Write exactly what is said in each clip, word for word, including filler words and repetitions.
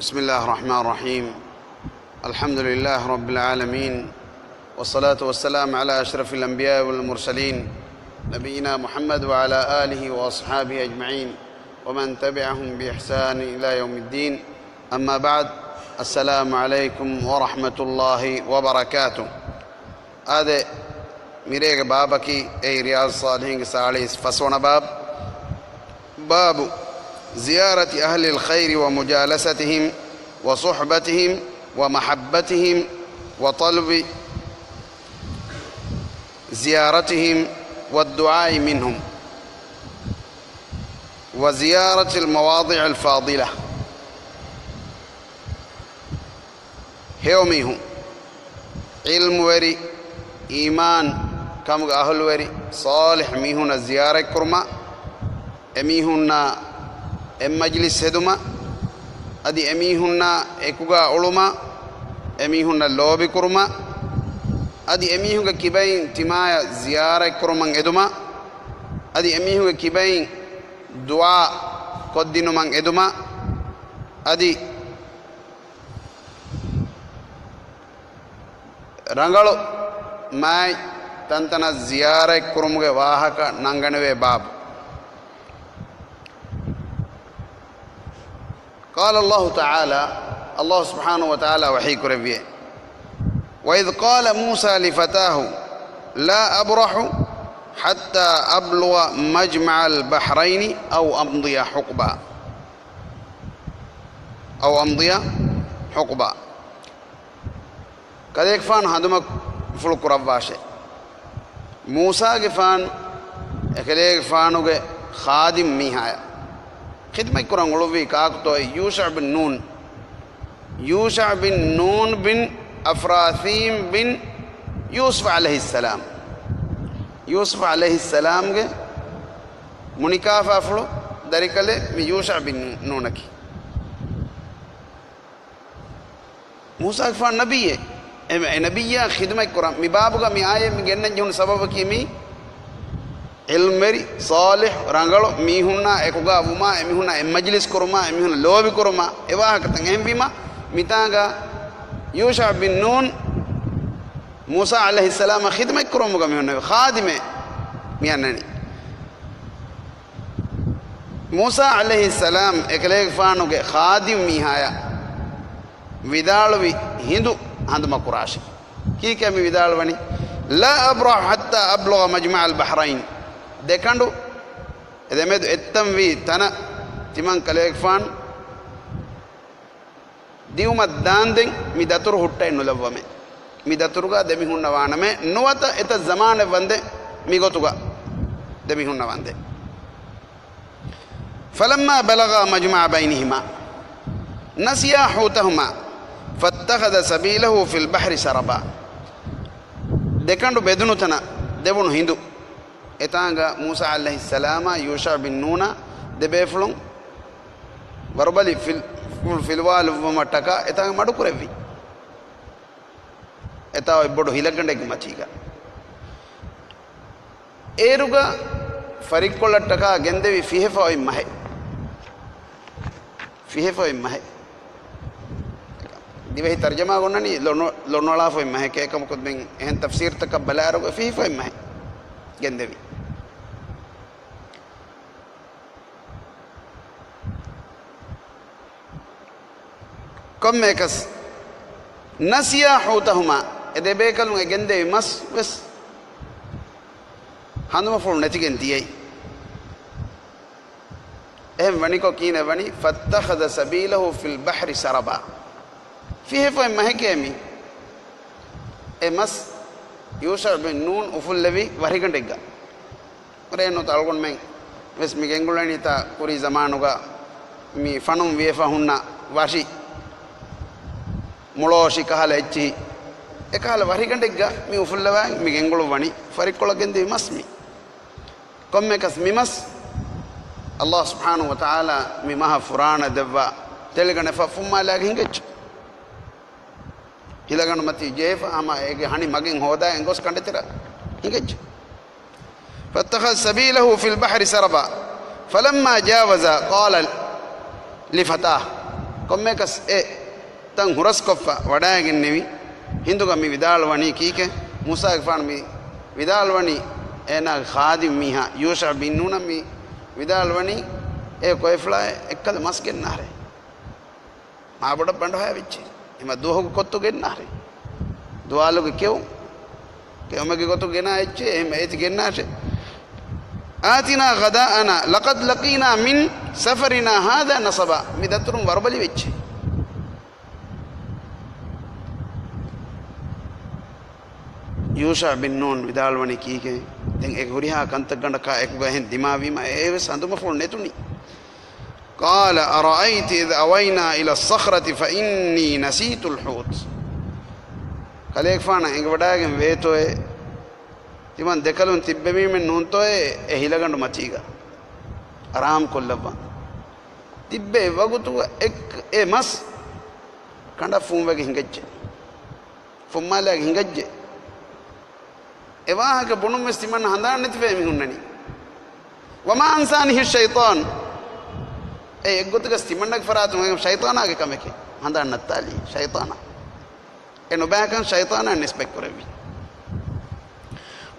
بسم الله الرحمن الرحيم. الحمد لله رب العالمين، والصلاة والسلام على أشرف الأنبياء والمرسلين، نبينا محمد وعلى آله وأصحابه أجمعين، ومن تبعهم بإحسان إلى يوم الدين. أما بعد، السلام عليكم ورحمة الله وبركاته. އާދެ، މިރޭގެ ބާބަކީ އެއީ ރިޔާޟުއްޞާލިޙީންގެ ސާޅީސް ފަސްވަނަ ބާބު. باب زيارة أهل الخير ومجالستهم وصحبتهم ومحبتهم وطلب زيارتهم والدعاء منهم وزيارة المواضع الفاضلة. ހެޔޮމީހުން، ޢިލްމުވެރި، އީމާން ކަމުގެ އަހުލުވެރި، ޞާލިޙް މީހުންނަށް ޒިޔާރަތްކުރުމަށް، އެމީހުންނާ އެއްމަޖިލިސް ހެދުމަށް، އަދި އެމީހުންނާ އެކުގާ އުޅުމަށް، އެމީހުންނަށް ލޯބިކުރުމަށް، އަދި އެމީހުންގެ ކިބައިން ތިމާޔަށް ޒިޔާރަތްކުރުމަށް އެދުމަށް، އަދި އެމީހުންގެ ކިބައިން ދުޢާ ކޮށްދިނުމަށް އެދުމަށް، އަދި ރަނގަޅު މާތް ތަންތަނަށް ޒިޔާރަތްކުރުމުގެ ވާހަކަ ނަންގަނެވޭ ބާބު. قال الله تعالى، الله سبحانه وتعالى وحي ކުރެއްވިއޭ، وإذ قال موسى لفتاه لا أبرح حتى أبلغ مجمع البحرين أو أمضي حقبا، أو أمضي حقبا. ކަލޭގެފާނު ހަނދުމަފުޅު ކުރައްވާށޭ. މޫސާގެފާނު އެކަލޭގެފާނުގެ ޚާދިމް މީހާޔަށް ޚިދުމަތް ކުރަން އުޅުއްވީ ކާކުތޯއޭ؟ ޔޫޝަޢު ބިން ނޫން. ޔޫޝަޢު ބިން ނޫން ބިން އަފްރާސީމް ބިން ޔޫސުފް ޢަލައިހިއްސަލާމް. ޔޫސުފް ޢަލައިހިއްސަލާމްގެ މުނިކާފާފުޅު ދަރިކަލެއް މި ޔޫޝަޢު ބިން ނޫނަކީ. މޫސާގެފާނު ނަބިއްޔެއް. އެ، އެ ނަބިއްޔާ ޚިދުމަތްކުރަން. މި ބާބުގަ މި އާޔަތް މި ގެންނަން ޖެހުނު ސަބަބަކީ މީ ޢިލްމުވެރި، ޞާލިޙް، ރަނގަޅު މީހުންނާ އެކުގާ ވުމާ، އެމީހުންނާ އެއްމަޖިލިސް ކުރުމާ، އެމީހުންނަށް ލޯބިކުރުމާ، އެ ވާހަކަތައް. އެހެންވީމަ، މިތާނގަ ޔޫޝަޢު ބިން ނޫން މޫސާ ޢަލައިހިއްސަލާމަށް ޚިދުމަތްކުރުމުގަ މި އޮންނެވި ޚާދިމެއް މި އަންނަނީ. މޫސާ ޢަލައިހިއްސަލާމް އެކަލޭގެފާނުގެ ޚާދިމް މީހާޔަށް ވިދާޅުވި ހިނދު ހަނދުމަކުރާށި. ކީކޭ މި ވިދާޅުވަނީ؟ لا أبرح حتى أبلغ مجمع البحرين. ދެކަނޑު އެ ދެމެދު އެއްތަންވީ ތަނަށް ތިމަން ކަލޭގެފާނު ދިއުމަށް ދާންދެން މި ދަތުރު ހުއްޓައެއް ނުލައްވަމޭ. މި ދަތުރުގަ ދެމިހުންނަވާނަމޭ، ނުވަތަ އެތައް ޒަމާނެއް ވަންދެން މިގޮތުގަ ދެމިހުންނަވަންދެން. فلما بلغا مجمع بينهما نسيا حوتهما فاتخذ سبيله في البحر سربا. ދެކަނޑު ބެދުނު ތަނަށް ދެވުނު ހިނދު، އެތާނގަ މޫސާ ޢަލައިހިއްސަލާމާ ޔޫޝަޢު ބިން ނޫނާ ދެބޭފުޅުން ވަރުބަލި ފިލް-، ފުޅު ފިލުވާލުއްވުމަށްޓަކާ އެތާނގަ މަޑުކުރެއްވި. އެތާ އޮތް ބޮޑު ހިލަގަނޑެއްގެ މަތީގަ. އޭރުގަ ފަރިއްކޮޅަށްޓަކާ ގެންދެވި ފިހެފަ އޮތް މަހެއް. ފިހެފަ އޮތް މަހެއް. ދިވެހި ތަރްޖަމާގަ އޮންނަނީ ލޮނު-، ލޮނުއަޅާފަ އޮތް މަހެކޭ. އެކަމަކު ދެން އެހެން ތަފްސީރުތަކަށް ބަލާއިރުގަ ފިހެފަ އޮތް މަހެއް ގެންދެވި. ކޮންމެއަކަސް، نسيا حوتهما، އެ ދެބޭކަލުން އެ ގެންދެވި މަސް ވެސް ހަނދުމަފުޅު ނެތިގެން ދިޔައީ. އެހެން ވަނިކޮށް ކިހިނެއް ވަނީ؟ فاتخذ سبيله في البحر سربا. ފިހެފަ އޮތް މަހެކޭ މީ. އެ މަސް ޔޫޝަޢު ބިން ނޫން އުފުއްލެވި ވަރިގަނޑެއްގަ. ރޭނުތަ އަޅުގަނޑުމެން ވެސް މި ގެންގުޅެނީތާ ކުރީ ޒަމާނުގަ މި ފަނުން ވިޔެފަ ހުންނަ ވަށި، މުޅޯށި ކަހަލަ އެއްޗިހި، އެކަހަލަ ވަރިގަނޑެއްގަ މި އުފުއްލަވާ މި ގެންގުޅުއްވަނީ ފަރިއްކޮޅަށް ގެންދެވި މަސް މީ. ކޮންމެއަކަސް މި މަސް ﷲ ސުބްޙާނަހޫ ވަތަޢާލާ މި މަހަށް ފުރާނަ ދެއްވާ ތެޅިގަނޑެއް ފަ-، ފުއްމާލާގެ ހިނގައްޖެ. ހިލަގަނޑު މަތީ ޖެހިފަ ހަމަ އޭގެ ހަނި މަގެއް ހޯދާ އެނގޮސް ކަނޑެތެރެ ހިނގައްޖެ. فاتخذ سبيله في البحر سربا فلما جاوزا قال لفتاه. ކޮންމެއަކަސް އެ ތަން ހުރަސްކޮށްފަ ވަޑައިގެންނެވި ހިނދުގަ މި ވިދާޅުވަނީ ކީކޭ؟ މޫސާގެފާނު މި ވިދާޅުވަނީ އޭނާގެ ޚާދިމް މީހާ ޔޫޝަޢު ބިން ނޫނަށް މި ވިދާޅުވަނީ، އޭ ކޮއެފުޅާއޭ، އެއްކަލަ މަސް ގެންނާރޭ. މާބޮޑަށް ބަނޑުހައި ވެއްޖެ. އެމަ ދުވަހުގެ ކޮއްތު ގެންނާރޭ. ދުވާލުގެ ކެއު. ކެއުމެއްގެ ގޮތު ގެނާ އެއްޗެއް، އެހެން އޭތި ގެންނާށޭ. آتنا غداءنا لقد لقينا من سفرنا هذا نصبا. މި ދަތުރުން ވަރުބަލި ވެއްޖެ. ޔޫޝަޢު ބިން ނޫން ވިދާޅުވަނީ ކީކޭ؟ ދެން އެ ހުރިހާ ކަންތައްގަނޑަކާ އެކުގަ އެހެން ދިމާވީމަ އެއީވެސް އަނދުމަފުޅު ނެތުނީ. قال أرأيت إذ أوينا إلى الصخرة فإني نسيت الحوت. ކަލޭގެފާނަށް އެނގިވަޑައިގެން ވޭތޯއޭ؟ ތިމަން ދެކަލުން ތިއްބެވީމެއް ނޫންތޯއޭ އެ ހިލަގަނޑު މަތީގަ؟ އަރާމް ކޮށްލައްވާ. ތިއްބެވި ވަގުތުގަ އެ، އެ މަސް ކަނޑަށް ފުންވެގެން ހިނގައްޖެ. ފުންމާލާގެ ހިނގައްޖެ. އެ ވާހަކަ ބުނުން ވެސް ތިމަންނަ ހަނދާން ނެތިފައި މި ހުންނަނީ. وما أنسانيه الشيطان. އެ އެއްގޮތަކަސް ތިމަންނަގެ ފަރާތުން އެ ޝައިޠާނާގެ ކަމެކޭ. ހަނދާން ނައްތާލީ ޝައިޠާނާ. އެ ނުބައިކަން ޝައިޠާނާ ނިސްބަތްކުރެއްވި.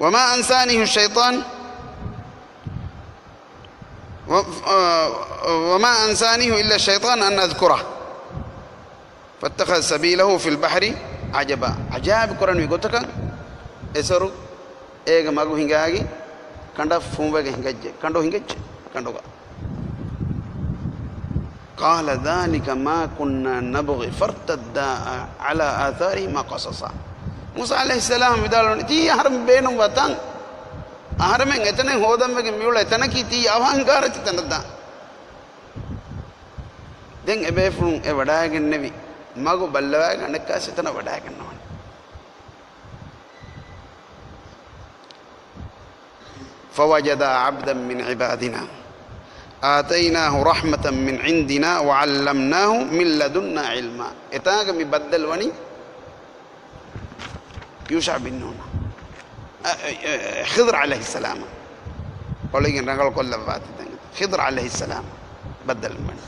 وما أنسانيه الشيطان و-، وما أنسانيه إلا الشيطان أن أذكره. فاتخذ سبيله في البحر عجبا. ޢަޖާއިބު ކުރަނިވި ގޮތަކަށް އެސޮރު އޭގެ މަގު ހިނގާގި ކަނޑަށް ފުންވެގެން ހިނގައްޖެ. ކަނޑު ހިނގައްޖެ. ކަނޑުގަ. قال ذلك ما كنا نبغ فارتدا على آثارهما قصصا. މޫސާ ޢަލައިހިއްސަލާމް ވިދާޅުވަނީ، ތީ އަހަރެމެން ބޭނުންވާ ތަން. އަހަރެމެން އެތަނެއް ހޯދަން ވެގެން މިއުޅޭ ތަނަކީ ތީ އަވަހަށް ހިނގާ ރަތި ތަނަށްދާން. ދެން އެބޭފުޅުން އެ ވަޑައިގެންނެވި މަގު ބައްލަވައިގެން އަނެއްކާވެސް އެތަނަށް ވަޑައިގަންނަވަނީ. فوجدا عبدا من عبادنا آتيناه رحمة من عندنا وعلمناه من لدنا علما. އެތާގަ މި ބައްދަލުވަނީ ޔޫޝަޢު ބިން ނޫން، އަ، އަ، އަ، ޚިޟްރު ޢަލައިހިއްސަލާމަށް އޮޅިގެން ރަނގަޅު ކޮށްލައްވާތީ ދެން. ޚިޟްރު ޢަލައިހިއްސަލާމަށް ބައްދަލުވަނީ.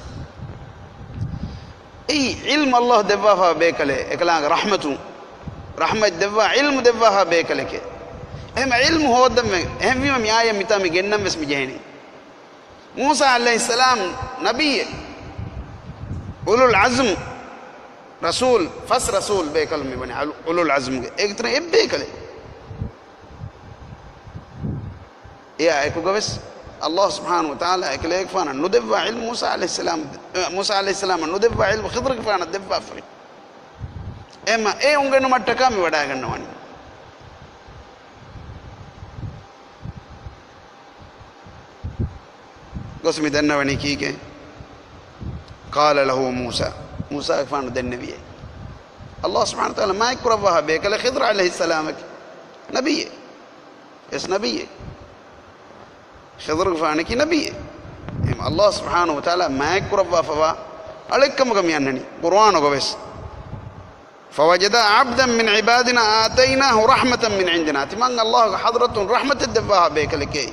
އެއީ ޢިލްމު ﷲ ދެއްވާފަ ބޭކަލެއް، އެކަލާނގެ ރަޙްމަތުން، ރަޙްމަތް ދެއްވާ ޢިލްމު ދެއްވާފަ ބޭކަލެކޭ. އެހެން ޢިލްމު ހޯއްދަންވެ، އެހެންވީމަ މި އާޔަތް މިތާ މި ގެންނަން ވެސް މި ޖެހެނީ. މޫސާ ޢަލައިހިއްސަލާމް ނަބިއްޔެއް. އުލުލް ޢަޒްމް ރަސޫލް، ފަސް ރަސޫލް ބޭކަލުން މިވަނީ އަލު-، އުލުލް ޢަޒްމްގެ. އޭގެ ތެރެއިން އެއް ބޭކަލެއް. އެއާ އެކުގަވެސް ﷲ ސުބްޙާނަހޫ ވަތަޢާލާ އެކަލޭގެފާނަށް ނުދެއްވާ ޢިލްމު، މޫސާ ޢަލައިހިއްސަލާމް، މޫސާ ޢަލައިހިއްސަލާމަށް ނުދެއްވާ ޢިލްމު ޚިޟްރުގެފާނަށް ދެއްވާފައި. އެހެންމަ އެ އުނގެނުމަށްޓަކާ މި ވަޑައިގަންނަވަނީ. ގޮސް މި ދަންނަވަނީ ކީކޭ؟ قال له موسى. މޫސާގެފާނު ދެންނެވިއޭ. ﷲ ސުބްޙާނަހޫ ވަތަޢާލާ މާތްކުރައްވާ ބޭކަލެއް ޚިޟްރު ޢަލައިހިއްސަލާމަކީ ނަބިއްޔެއް. އެސް ނަބިއްޔެއް. ޚިޟްރުގެފާނަކީ ނަބިއްޔެއް. އެހެން ﷲ ސުބްޙާނަހޫ ވަތަޢާލާ މާތްކުރައްވާފަވާ އަޅެއްކަމުގަ މި އަންނަނީ ޤުރުއާނުގަ ވެސް. فوجدا عبدا من عبادنا آتيناه رحمة من عندنا. ތިމަން ﷲގެ ޙަޟްރަތުން ރަޙްމަތެއް ދެއްވާ ބޭކަލެކޭ.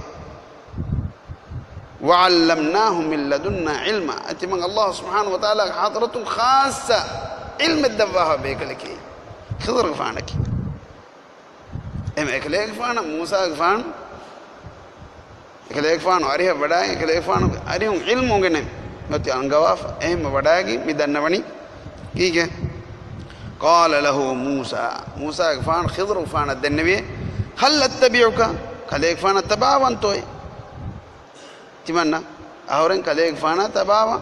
وعلمناه من لدنا علما. ތިމަން ﷲ ސުބްޙާނަހޫ ވަތަޢާލާގެ ޙަޟްރަތުން ޚާއްޞަ ޢިލްމެއް ދެއްވާ ބޭކަލެކޭ ޚިޟްރުގެފާނަކީ. އެހެން އެކަލޭގެފާނަށް މޫސާގެފާނު، އެކަލޭގެފާނު އަރިހަށް ވަޑައި، އެކަލޭގެފާނު އަރިހުން ޢިލްމު އުނގެނެ އޮތީ އަންގަވާފަ. އެހެން ވަޑައިގެން މި ދަންނަވަނީ ކީކޭ؟ قال له موسى. މޫސާގެފާނު ޚިޟްރުގެފާނަށް ދެންނެވި، هل أتبعك؟ ކަލޭގެފާނަށް ތަބާވަންތޯއޭ؟ ތިމަންނަ އަހުރެން ކަލޭގެފާނާ ތަބާވާ،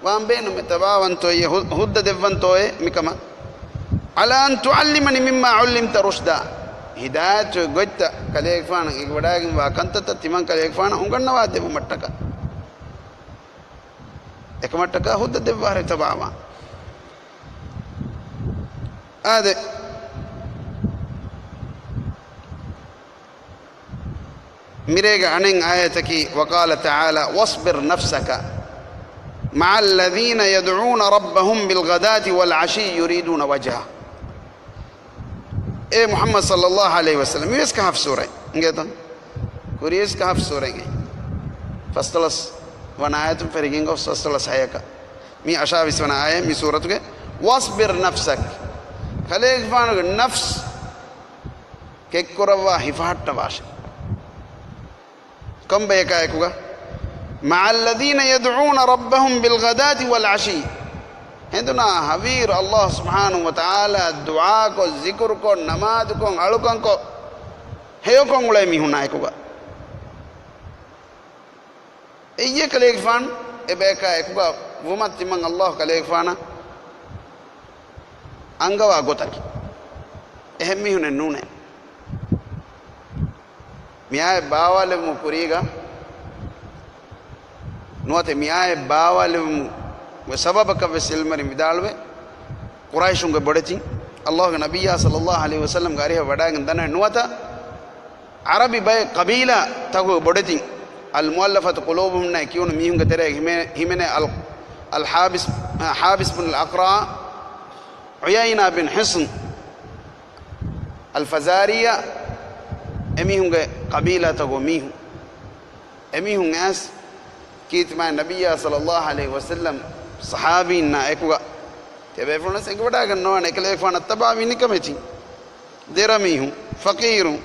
ވާން ބޭނުމެއް ތަބާވަންތޯއޭ، ހު-، ހުއްދަ ދެއްވަންތޯއޭ މިކަމަށް. على أن تعلمني مما علمت رشدا. ހިދާޔަތު ގޮތްތައް ކަލޭގެފާނަށް އެނގިވަޑައިގެންވާ ކަންތައްތައް ތިމަން ކަލޭގެފާނަށް އުނގަންނަވާ ދެއްވުމަށްޓަކާ. އެކަމަށްޓަކާ ހުއްދަ ދެއްވާރޭ ތަބާވާ. އާދެ. މިރޭގެ އަނެއް އާޔަތަކީ، وقال تعالى واصبر نفسك مع الذين يدعون ربهم بالغداة والعشي يريدون وجهه. އޭ މުޙައްމަދު ޞައްލައްލާހު ޢަލައިހި ވަސައްލަމް، މިވެސް ކަހަފް ސޫރައެއް އިނގޭތަ؟ ކުރިޔަސް ކަހަފް ސޫރައެއް. ފަސްދޮޅަސް ވަނަ އާޔަތުން ފެށިގެން ގޮސް ފަސްދޮޅަސް ހަޔަކަށް. މި އަށާވީސް ވަނަ އާޔަތް މި ސޫރަތުގެ، "ވަޞްބިރް ނަފްސަކް." ކަލޭގެފާނުގެ ނަފްސް ކެއްކުރައްވާ ހިފަހައްޓަވާށެ. ކޮންބަޔަކާ އެކުގަ؟ "مع الذين يدعون ربهم بالغداة والعشي." ހެނދުނާ ހަވީރު ﷲ ސުބްޙާނަހޫ ވަތަޢާލާ ދުޢާކޮށް، ޒިކުރުކޮށް، ނަމާދުކޮށް، އަޅުކަންކޮށް، ހެޔޮކޮށް އުޅޭ މީހުންނާ އެކުގަ. އެއްޔެ ކަލޭގެފާނު އެބަޔަކާ އެކުގަ ވުމަށް ތިމަން ﷲ ކަލޭގެފާނަށް އަންގަވާ ގޮތަކީ. އެހެން މީހުނެއް ނޫނޭ. މިއާއެއް ބާވާލެވުމުގެ ކުރީގަ ނުވަތަ މިއާއެއް ބާވާލެވުމުގެ ސަބަބަކަށް ވެސް އިލްމުވެރިން ވިދާޅުވޭ، ޤުރައިޝުންގެ ބޮޑެތިން، ﷲގެ ނަބިއްޔާ ޞައްލައްލާހު ޢަލައިހި ވަސައްލަމްގެ އަރިހަށް ވަޑައިގެން ދަންނަވަން ނުވަތަ ޢަރަބި ބައެއް ޤަބީލާތަކުގެ ބޮޑެތިން، އަލްމުއައްލަފަތު ޤުލޫބުހުމް ނައި ކިޔުނު މީހުންގެ ތެރޭގަ ހިމެ-، ހިމެނޭ އަލް-، އަލް ޙާބިސް، ޙާބިސް ބިން އަލް އަޤްރާ، ޢުޔައިނާ ބިން ޙިޞްން، އަލް ފަޒާރިއްޔާ، އެމީހުންގެ ޤަބީލާތަކުގެ މީހުން. އެމީހުން އައިސް ކީރިތި މާތް ނަބިއްޔާ ޞައްލައްލާހު ޢަލައިހި ވަސައްލަމް ޞަޙާބީންނާ އެކުގަ ތިޔަބޭފުޅުންވެސް އެނގިވަޑައިގަންނަވާނެ އެކަލޭގެފާނަށް ތަބާވީ ނިކަމެތިން. ދެރަ މީހުން، ފަޤީރުން،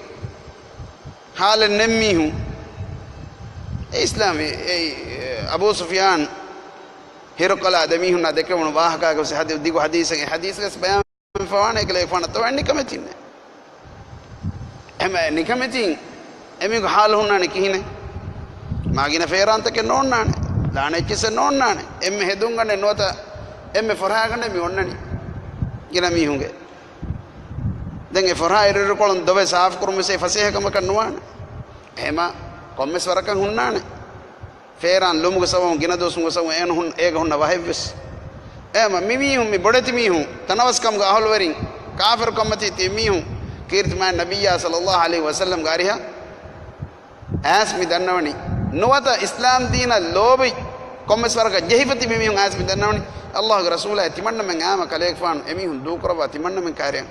ޙާލެއް ނެތް މީހުން. އެ އިސްލާމީ، އެ، އެ، އަބޫ ސުފްޔާން، ހިރަޤަލާ ދެމީހުންނާ ދެކެވުނު ވާހަކައިގެ ހަދި-، ދިގު ހަދީސެއް، އެ ހަދީސްގަސް ބަޔާން ފަވާނެ އެކަލޭގެފާނަށް ތަބާވީ ނިކަމެތިންނޭ. އެހެން ނިކަމެތިން އެމީހުން ޙާލު ހުންނާނެ ކިހިނެއް؟ މާ ގިނަ ފޭރާންތަކެއް ނޯންނާނެ، ލާނެ އެއްޗިއްސެއް ނޯންނާނެ، އެންމެ ހެދުންގަނޑެއް ނުވަތަ އެންމެ ފޮރާގަނޑެއް މި އޮންނަނީ ގިނަ މީހުންގެ. ދެން އެ ފޮރާ އިރުއިރުކޮޅުން ދޮވެ ސާފުކުރުން ވެސް އެ ފަސޭހަކަމަކަށް ނުވާނެ. އެހެމަ ކޮންމެސް ވަރަކަށް ހުންނާނެ. ފޭރާން ލުމުގެ ސަބަބުން ގިނަ ދުވަސް މުގެ ސަބަބުން އޭނަ ހުން-، އޭގަ ހުންނަ ވަހެއްވެސް. އެހެމަ މި މީހުން، މި ބޮޑެތި މީހުން، ތަނަވަސްކަމުގެ އަހުލުވެރިން، ކާފިރުކަންމަތީ ތި މީހުން، ކީރިތި މާތް ނަބިއްޔާ ޞައްލައްލާހު ޢަލައިހި ވަސައްލަމްގެ އަރިހަށް އައިސް މި ދަންނަވަނީ. ނުވަތަ އިސްލާމް ދީނަށް ލޯބި ކޮންމެސް ވަރަކަށް ޖެހިފަ ތިބި މީހުން އައިސް މި ދަންނަވަނީ. ﷲގެ ރަސޫލާއި ތިމަންނަމެން އާމަ ކަލޭގެފާނު އެމީހުން ދޫކުރައްވާ ތިމަންނަމެން ކާރިޔަން.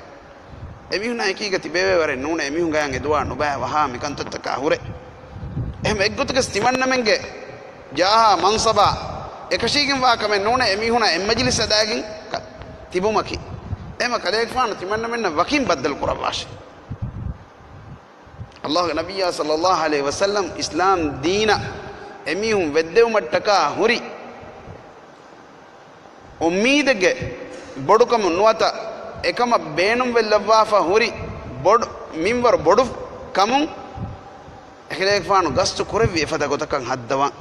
އެމީހުންނާ އެކީގަ ތިބެވޭ ވަރެއް ނޫނޭ، އެމީހުންގެ އަޔަށް އެދުވާ ނުބައި ވަހާ މިކަންތައްތަކާ ހުރެ. އެހެމަ އެއްގޮތަކަސް ތިމަންނަމެންގެ ޖާހާ މަންސަބާ އެކަށީގެންވާ ކަމެއް ނޫނޭ، އެމީހުނާ އެއްމަޖިލިސް އަދާގެން ކަ-، ތިބުމަކީ. އެހެމަ ކަލޭގެފާނު ތިމަންނަމެންނަށް ވަކިން ބައްދަލު ކުރައްވާށި. ﷲގެ ނަބިއްޔާ ޞައްލައްލާހު ޢަލައިހި ވަސައްލަމް އިސްލާމް ދީނަށް އެމީހުން ވެއްދެވުމަށްޓަކާ ހުރި އުއްމީދެއްގެ ބޮޑުކަމުން ނުވަތަ އެކަމަށް ބޭނުންވެއްލައްވާފަ ހުރި ބޮޑު، މިންވަރު ބޮޑު ކަމުން އެކަލޭގެފާނު ގަސްތު ކުރެއްވި އެފަދަ ގޮތަކަށް ހައްދަވާން.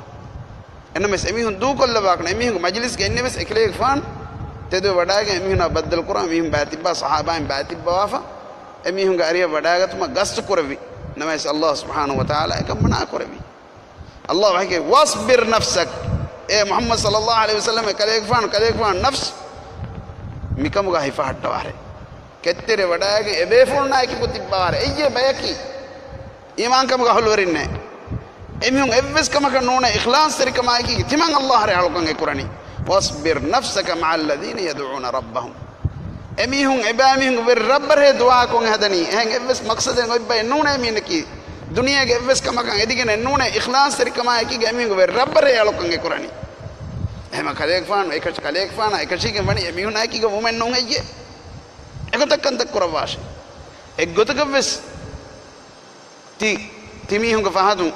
އެނަމެސް އެމީހުން ދޫކޮށްލައްވާކަން އެމީހުންގެ މަޖިލިސްގެ އިންނެވެސް އެކަލޭގެފާނު ތެދުވެ ވަޑައިގެން އެމީހުނާ ބައްދަލު ކުރާ މީހުން ބައިތިއްބާ ޞަޙާބާއިން ބައިތިއްބަވާފަ އެމީހުންގެ އަރިހަށް ވަޑައިގަތުމަށް ގަސްތު ކުރެއްވި. ނަމަވެސް ﷲ ސުބްޙާނަހޫ ވަތަޢާލާ އެކަން މަނާ ކުރެއްވި. ﷲ ވަޙީކުރޭ، "ވަޞްބިރް ނަފްސަކް." އޭ މުޙައްމަދު ޞައްލައްލާހު ޢަލައިހި ވަސައްލަމް، އެ ކަލޭގެފާނު، ކަލޭގެފާނު ނަފްސް މިކަމުގަ ހިފަހައްޓަވާށޭ. ކެތްތެރި ވަޑައިގެން އެބޭފުޅުންނާ އެކު ތިއްބަވާށޭ. އެއްޔޭ ބަޔަކީ؟ އީމާންކަމުގެ އަހުލުވެރިންނޭ. އެމީހުން އެއްވެސް ކަމަކަށް ނޫނޭ، އިޚްލާޞްތެރިކަމާއެކީ ތިމަން ﷲ އަށްރޭ އަޅުކަން އެކުރަނީ. "ވަޞްބިރް ނަފްސަކަ މަޢަ އައްލަޒީނަ ޔަދްޢޫނަ ރައްބަހުމް." އެމީހުން އެބައިމީހުންގެ ވެރި ރައްބަށްރޭ ދުޢާކޮށް އެހަދަނީ. އެހެން އެއްވެސް މަޤްޞަދެއް އޮތް ބައެއް ނޫނޭ މީނަކީ. ދުނިޔޭގެ އެއްވެސް ކަމަކަށް އެދިގެނެއް ނޫނޭ، އިޚްލާޞްތެރިކަމާއެކީގަ އެމީހުންގެ ވެރި ރައްބަށްރޭ އަޅުކަން އެކުރަނީ. އެހެމަ ކަލޭގެފާނު އެކަށި، ކަލޭގެފާނާ އެކަށީގެން ވަނީ އެމީހުނާއެކީގަ ވުމެއް ނޫން އެއްޔޭ. އެގޮތަށް ކަންތައް ކުރައްވާށޭ. އެއްގޮތަކަށްވެސް ތި، ތިމީހުންގެ ފަހަތުން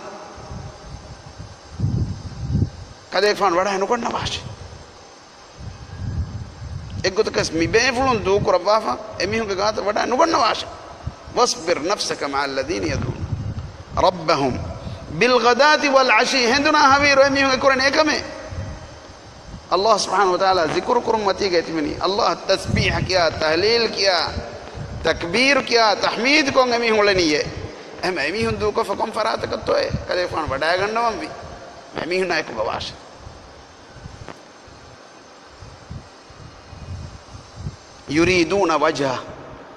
ކަލޭގެފާނު ވަޑައި ނުގަންނަވާށޭ. އެއްގޮތަކަސް މިބޭފުޅުން ދޫކުރައްވާފަ އެމީހުންގެ ގާތަށް ވަޑައި ނުގަންނަވާށޭ. "ވަޞްބިރް ނަފްސަކަ މަޢަ އައްލަޒީނަ ޔަދްޢޫނަ ރައްބަހުމް ބިލްޣަދާތި ވަލްޢަޝިއްޔި." ހެނދުނާ ހަވީރު އެމީހުން އެކުރަނީ އެކަމެއް. ﷲ ސުބްޙާނަހޫ ވަތަޢާލާ ޒިކުރު ކުރުން މަތީގަ އެތިބެނީ. ﷲ ތަސްބީޙަ ކިޔާ، ތަހްލީލް ކިޔާ، ތަކްބީރު ކިޔާ، ތަޙްމީދު ކޮށް އެމީހުން އުޅެނީއޭ. އެހެމަ އެމީހުން ދޫކޮށްފަ ކޮން ފަރާތަކަށްތޯއޭ ކަލޭގެފާނު ވަޑައިގަންނަވަންވީ؟ އެމީހުންނާ އެކުގަ ވާށޭ. يريدون وجهه.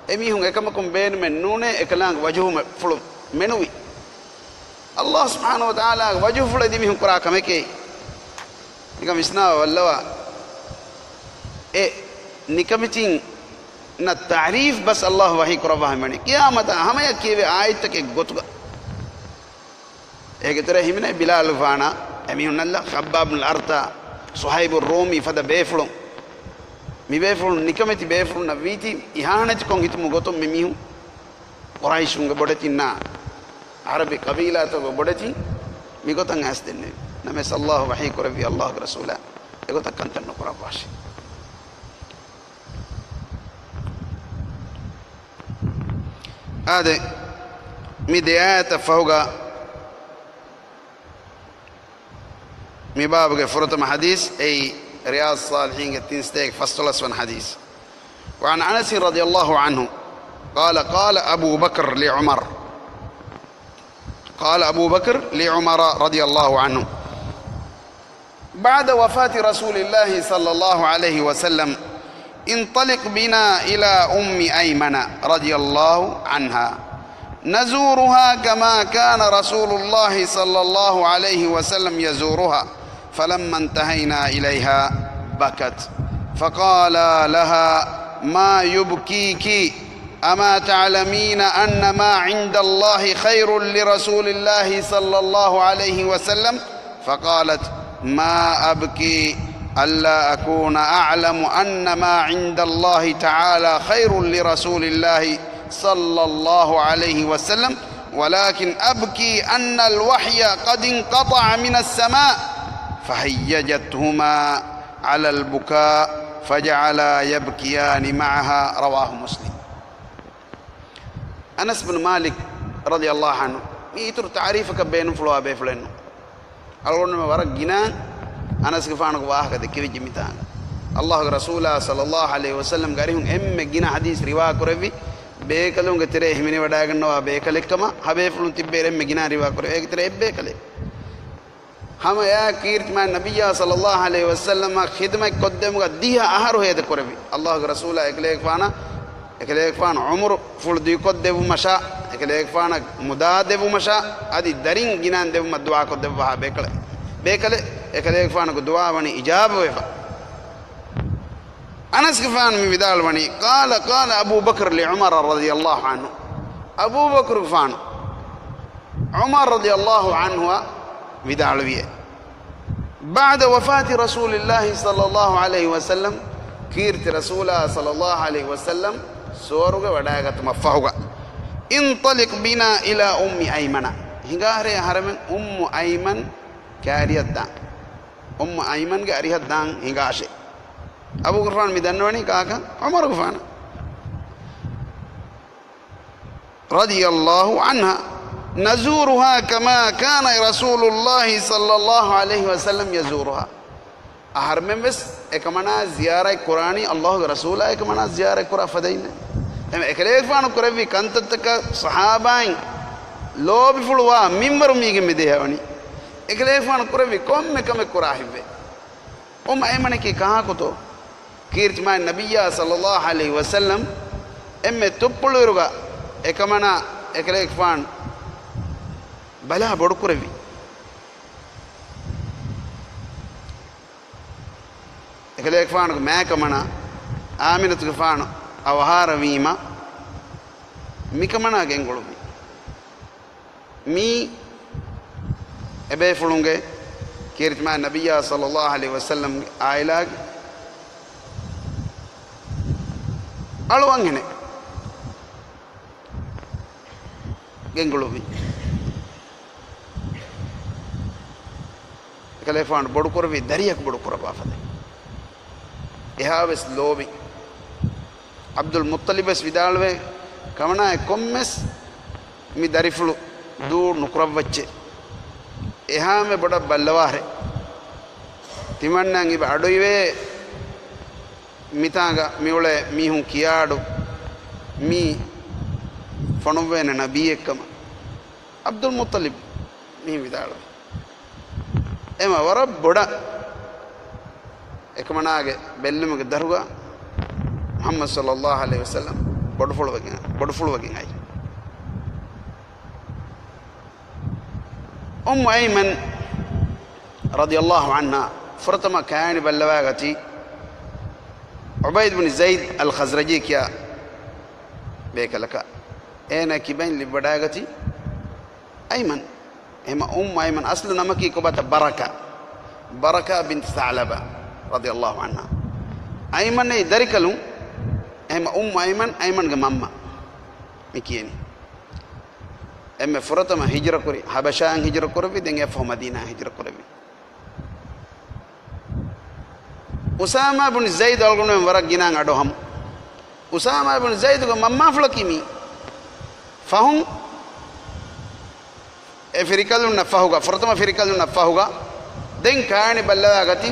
އެމީހުން އެކަމަކުން ބޭނުމެއް ނޫނޭ އެކަލާނގެ ވަޖުހުފުޅު މެނުވި. ﷲ ސުބްޙާނަހޫ ވަތަޢާލާގެ ވަޖުހުފުޅު އެދި މީހުން ކުރާ ކަމެކޭ. ނިކަން ވިސްނާވާ ބައްލަވާ. އެ ނިކަމެތިންނަށް ތަޢުރީފް ބަސް ﷲ ވަޙީ ކުރައްވާ ހަމަނި. ޤިޔާމަތާ ހަމަޔަށް ކިޔެވޭ އާޔަތްތަކެއް ގޮތުގަ. އޭގެ ތެރޭ ހިމެނޭ ބިލާލު ފާނާ، އެމީހުންނަށްލާ ޚައްބާބް ބިން އަރައްތާ، ސުހައިބު ރޫމީ ފަދަ ބޭފުޅުން، މި ބޭފުޅުން ނިކަމެތި ބޭފުޅުންނަށް ވީތީ އިހާނެތިކޮށް ހިތުމުގެ ގޮތުން މި މީހުން ޤުރައިޝުންގެ ބޮޑެތިންނާ ޢަރަބި ޤަބީލާތަކުގެ ބޮޑެތިން މިގޮތަށް އައިސް ދެންނެވި. ނަމަވެސް ﷲ ވަޙީ ކުރެއްވި ﷲގެ ރަސޫލާ އެގޮތަށް ކަންތައް ނުކުރައްވާށި. އާދެ، މި ދެ އާޔަތަށް ފަހުގަ މި ބާބުގެ ފުރަތަމަ ޙަދީޘް އެއީ ރިޔާޟުއްޞާލިޙީންގެ ތިން ސަތޭކަ ފަސްދޮޅަސް ވަނަ ޙަދީޘް. وعن أنس رضي الله عنه قال قال أبو بكر لعمر، قال أبو بكر لعمر رضي الله عنه بعد وفاة رسول الله صلى الله عليه وسلم: انطلق بنا إلى أم أيمن رضي الله عنها نزورها كما كان رسول الله صلى الله عليه وسلم يزورها، فلما انتهينا إليها بكت، فقال لها: ما يبكيك؟ أما تعلمين أن ما عند الله خير لرسول الله صلى الله عليه وسلم؟ فقالت: ما أبكي ألا أكون أعلم أن ما عند الله تعالى خير لرسول الله صلى الله عليه وسلم، ولكن أبكي أن الوحي قد انقطع من السماء، فهيجتهما على البكاء فجعلا يبكيان معها. رواه مسلم. އަނަސް ބުނު މާލިކް ރަޟިޔަﷲ ޢަންހު މި އިތުރު ތަޢުރީފަކަށް ބޭނުންފުޅުވާ ބޭފުޅެއްނު. އަޅުގަނޑުމެން ވަރަށް ގިނަ އަނަސްގެފާނުގެ ވާހަކަ ދެއްކެވިއްޖެ މިތާނގަ. ﷲގެ ރަސޫލާ ޞައްލަﷲ ޢަލައިހި ވަސައްލަމްގެ އަރިހުން އެންމެ ގިނަ ޙަދީޘް ރިވާ ކުރެއްވި ބޭކަލުންގެ ތެރޭ ހިމެނިވަޑައިގަންނަވާ ބޭކަލެއްކަމަށް ހަ ބޭފުޅުން ތިއްބެވި އެންމެ ގިނަ ރިވާ ކުރެއްވި އޭގެ ތެރޭ އެއްބޭކަލެއް. ހަމަ އެއާ ކީރިތި މާތް ނަބިއްޔާ ޞައްލަﷲ ޢަލައިހި ވަސައްލަމަށް ޚިދުމަތް ކޮށްދެމުގަ ދިހަ އަހަރު ހޭދަ ކުރެއްވި. ﷲގެ ރަސޫލާ އެކަލޭގެފާނަށް، އެކަލޭގެފާނު ޢުމުރު ފުޅު ދިގުކޮށްދެއްވުމަށާ، އެކަލޭގެފާނަށް މުދާ ދެއްވުމަށާ، އަދި ދަރިން ގިނައިން ދެއްވުމަށް ދުޢާ ކޮށްދެއްވާ ބޭކަލެއް، ބޭކަލެއް، އެކަލޭގެފާނުގެ ދުޢާ ވަނީ އިޖާބަވެފަ. އަނަސްގެފާނު މި ވިދާޅުވަނީ، قال قال أبو بكر لعمر رضي الله عنه، އަބޫބަކުރުގެފާނު ޢުމަރު ރަޟިޔަﷲ ޢަންހުއަށް ވިދާޅުވިއޭ. بعد وفاة رسول الله صلى الله عليه وسلم، ކީރިތި ރަސޫލާ ޞައްލަﷲ ޢަލައިހި ވަސައްލަމް ސުވަރުގެ ވަޑައިގަތުމަށް ފަހުގަ، انطلق بنا إلى أم أيمن، ހިނގާހަރޭ އަހަރެމެން އުއްމު އައިމަން ކާރިއަށް ދާން. އުއްމު އައިމަންގެ އަރިހަށް ދާން ހިނގާށޭ. އަބޫބަކުރުގެފާނު މި ދަންނަވަނީ ކާކަށް؟ ޢުމަރުގެފާނަށް. رضي الله عنها، نزورها كما كان رسول الله صلى الله عليه وسلم يزورها. އަހަރެމެން ވެސް އެކަމަނާ ޒިޔާރަތް ކުރާނީ، ﷲގެ ރަސޫލާ އެކަމަނާ ޒިޔާރަތް ކުރާ ފަދައިން. އެކަލޭގެފާނު ކުރެއްވި ކަންތައްތަކަށް ޞަޙާބާއިން ލޯބިފުޅުވާ މިންވަރު މީގެ މިދޭހަވަނީ. އެކަލޭގެފާނު ކުރެއްވި ކޮންމެ ކަމެއް ކުރާ ހިތްވޭ. އުއްމު އައިމަނަކީ ކާކުތޯ؟ ކީރިތި މާތް ނަބިއްޔާ ޞައްލަﷲ ޢަލައިހި ވަސައްލަމް އެންމެ ތުއްޕުޅުއިރުގަ އެކަމަނާ އެކަލޭގެފާނު ބަލާ ބޮޑުކުރެއްވި. އެކަލޭގެފާނުގެ މާތްކަމަނާ އާމިނަތުގެފާނު އަވަހާރަވީމަ މިކަމަނާ ގެންގުޅުއްވި. މީ އެބޭފުޅުންގެ، ކީރިތި މާތް ނަބިއްޔާ ޞައްލަﷲ ޢަލައިހި ވަސައްލަމްގެ ޢާއިލާގެ އަޅުއަންހެނެއް ގެންގުޅުއްވި. އެކަލޭގެފާނު ބޮޑުކުރެއްވި ދަރިއަކު ބޮޑުކުރައްވާ ފަދައިން. އެހާވެސް ލޯބި. ޢަބްދުލް މުއްޠަލިބް ވެސް ވިދާޅުވޭ، ކަމަނާއެއް ކޮންމެސް މި ދަރިފުޅު ދޫ ނުކުރައްވައްޗޭ. އެހާމެ ބޮޑަށް ބައްލަވާހެ. ތިމަންނަން އިބަ އަޑުއިވޭ މިތާނގަ މިއުޅޭ މީހުން ކިޔާއަޑު މީ ފޮނުއްވޭނެ ނަބީއެއްކަމަށް. ޢަބްދުލް މުއްޠަލިބް މީ ވިދާޅުވި. އެމަ ވަރަށް ބޮޑަށް އެކަމަނާގެ ބެއްލުމުގެ ދަށުގަ މުޙައްމަދު ޞައްލަﷲ ޢަލައިހި ވަސައްލަމް ބޮޑުފުޅުވެގެން، ބޮޑުފުޅުވެގެން އައި. އުއްމު އައިމަން ރަޟިޔަﷲ ޢަންހާ ފުރަތަމަ ކާނި ބައްލަވާގަތީ ޢުބައިދު ބިން ޒައިދް އަލް ޚަޒްރަޖީ ކިޔާ ބޭކަލަކަށް. އޭނާ ކިބައިން ލިބިވަޑައިގަތީ އައިމަން. އެހެމަ އުއްމު އައިމަން އަސްލު ނަމަކީ ކޮބާތަ؟ ބަރަކާ. ބަރަކާ ބިންތު ސަޢުލަބާ ރަޟިޔަﷲ ޢަންހާ. އައިމަންއައި ދަރިކަލުން، އެހެމަ އުއްމު އައިމަން، އައިމަންގެ މަންމަ މި ކިޔަނީ. އެންމެ ފުރަތަމަ ހިޖުރަކުރި ޙަބަޝާއިން ހިޖުރަކުރެއްވި، ދެން އެއަށްފަހު މަދީނާއިން ހިޖުރަކުރެއްވި. އުސާމާ ބުން ޒައިދު އަޅުގަނޑުމެން ވަރަށް ގިނައިން އަޑުއަހަމު. އުސާމާ ބުން ޒައިދުގެ މަންމާފުޅަކީ މީ. ފަހުން އެ ފިރިކަލުންނަށް ފަހުގަ، ފުރަތަމަ ފިރިކަލުންނަށް ފަހުގަ، ދެން ކާވެނި ބައްލަވާ ގަތީ،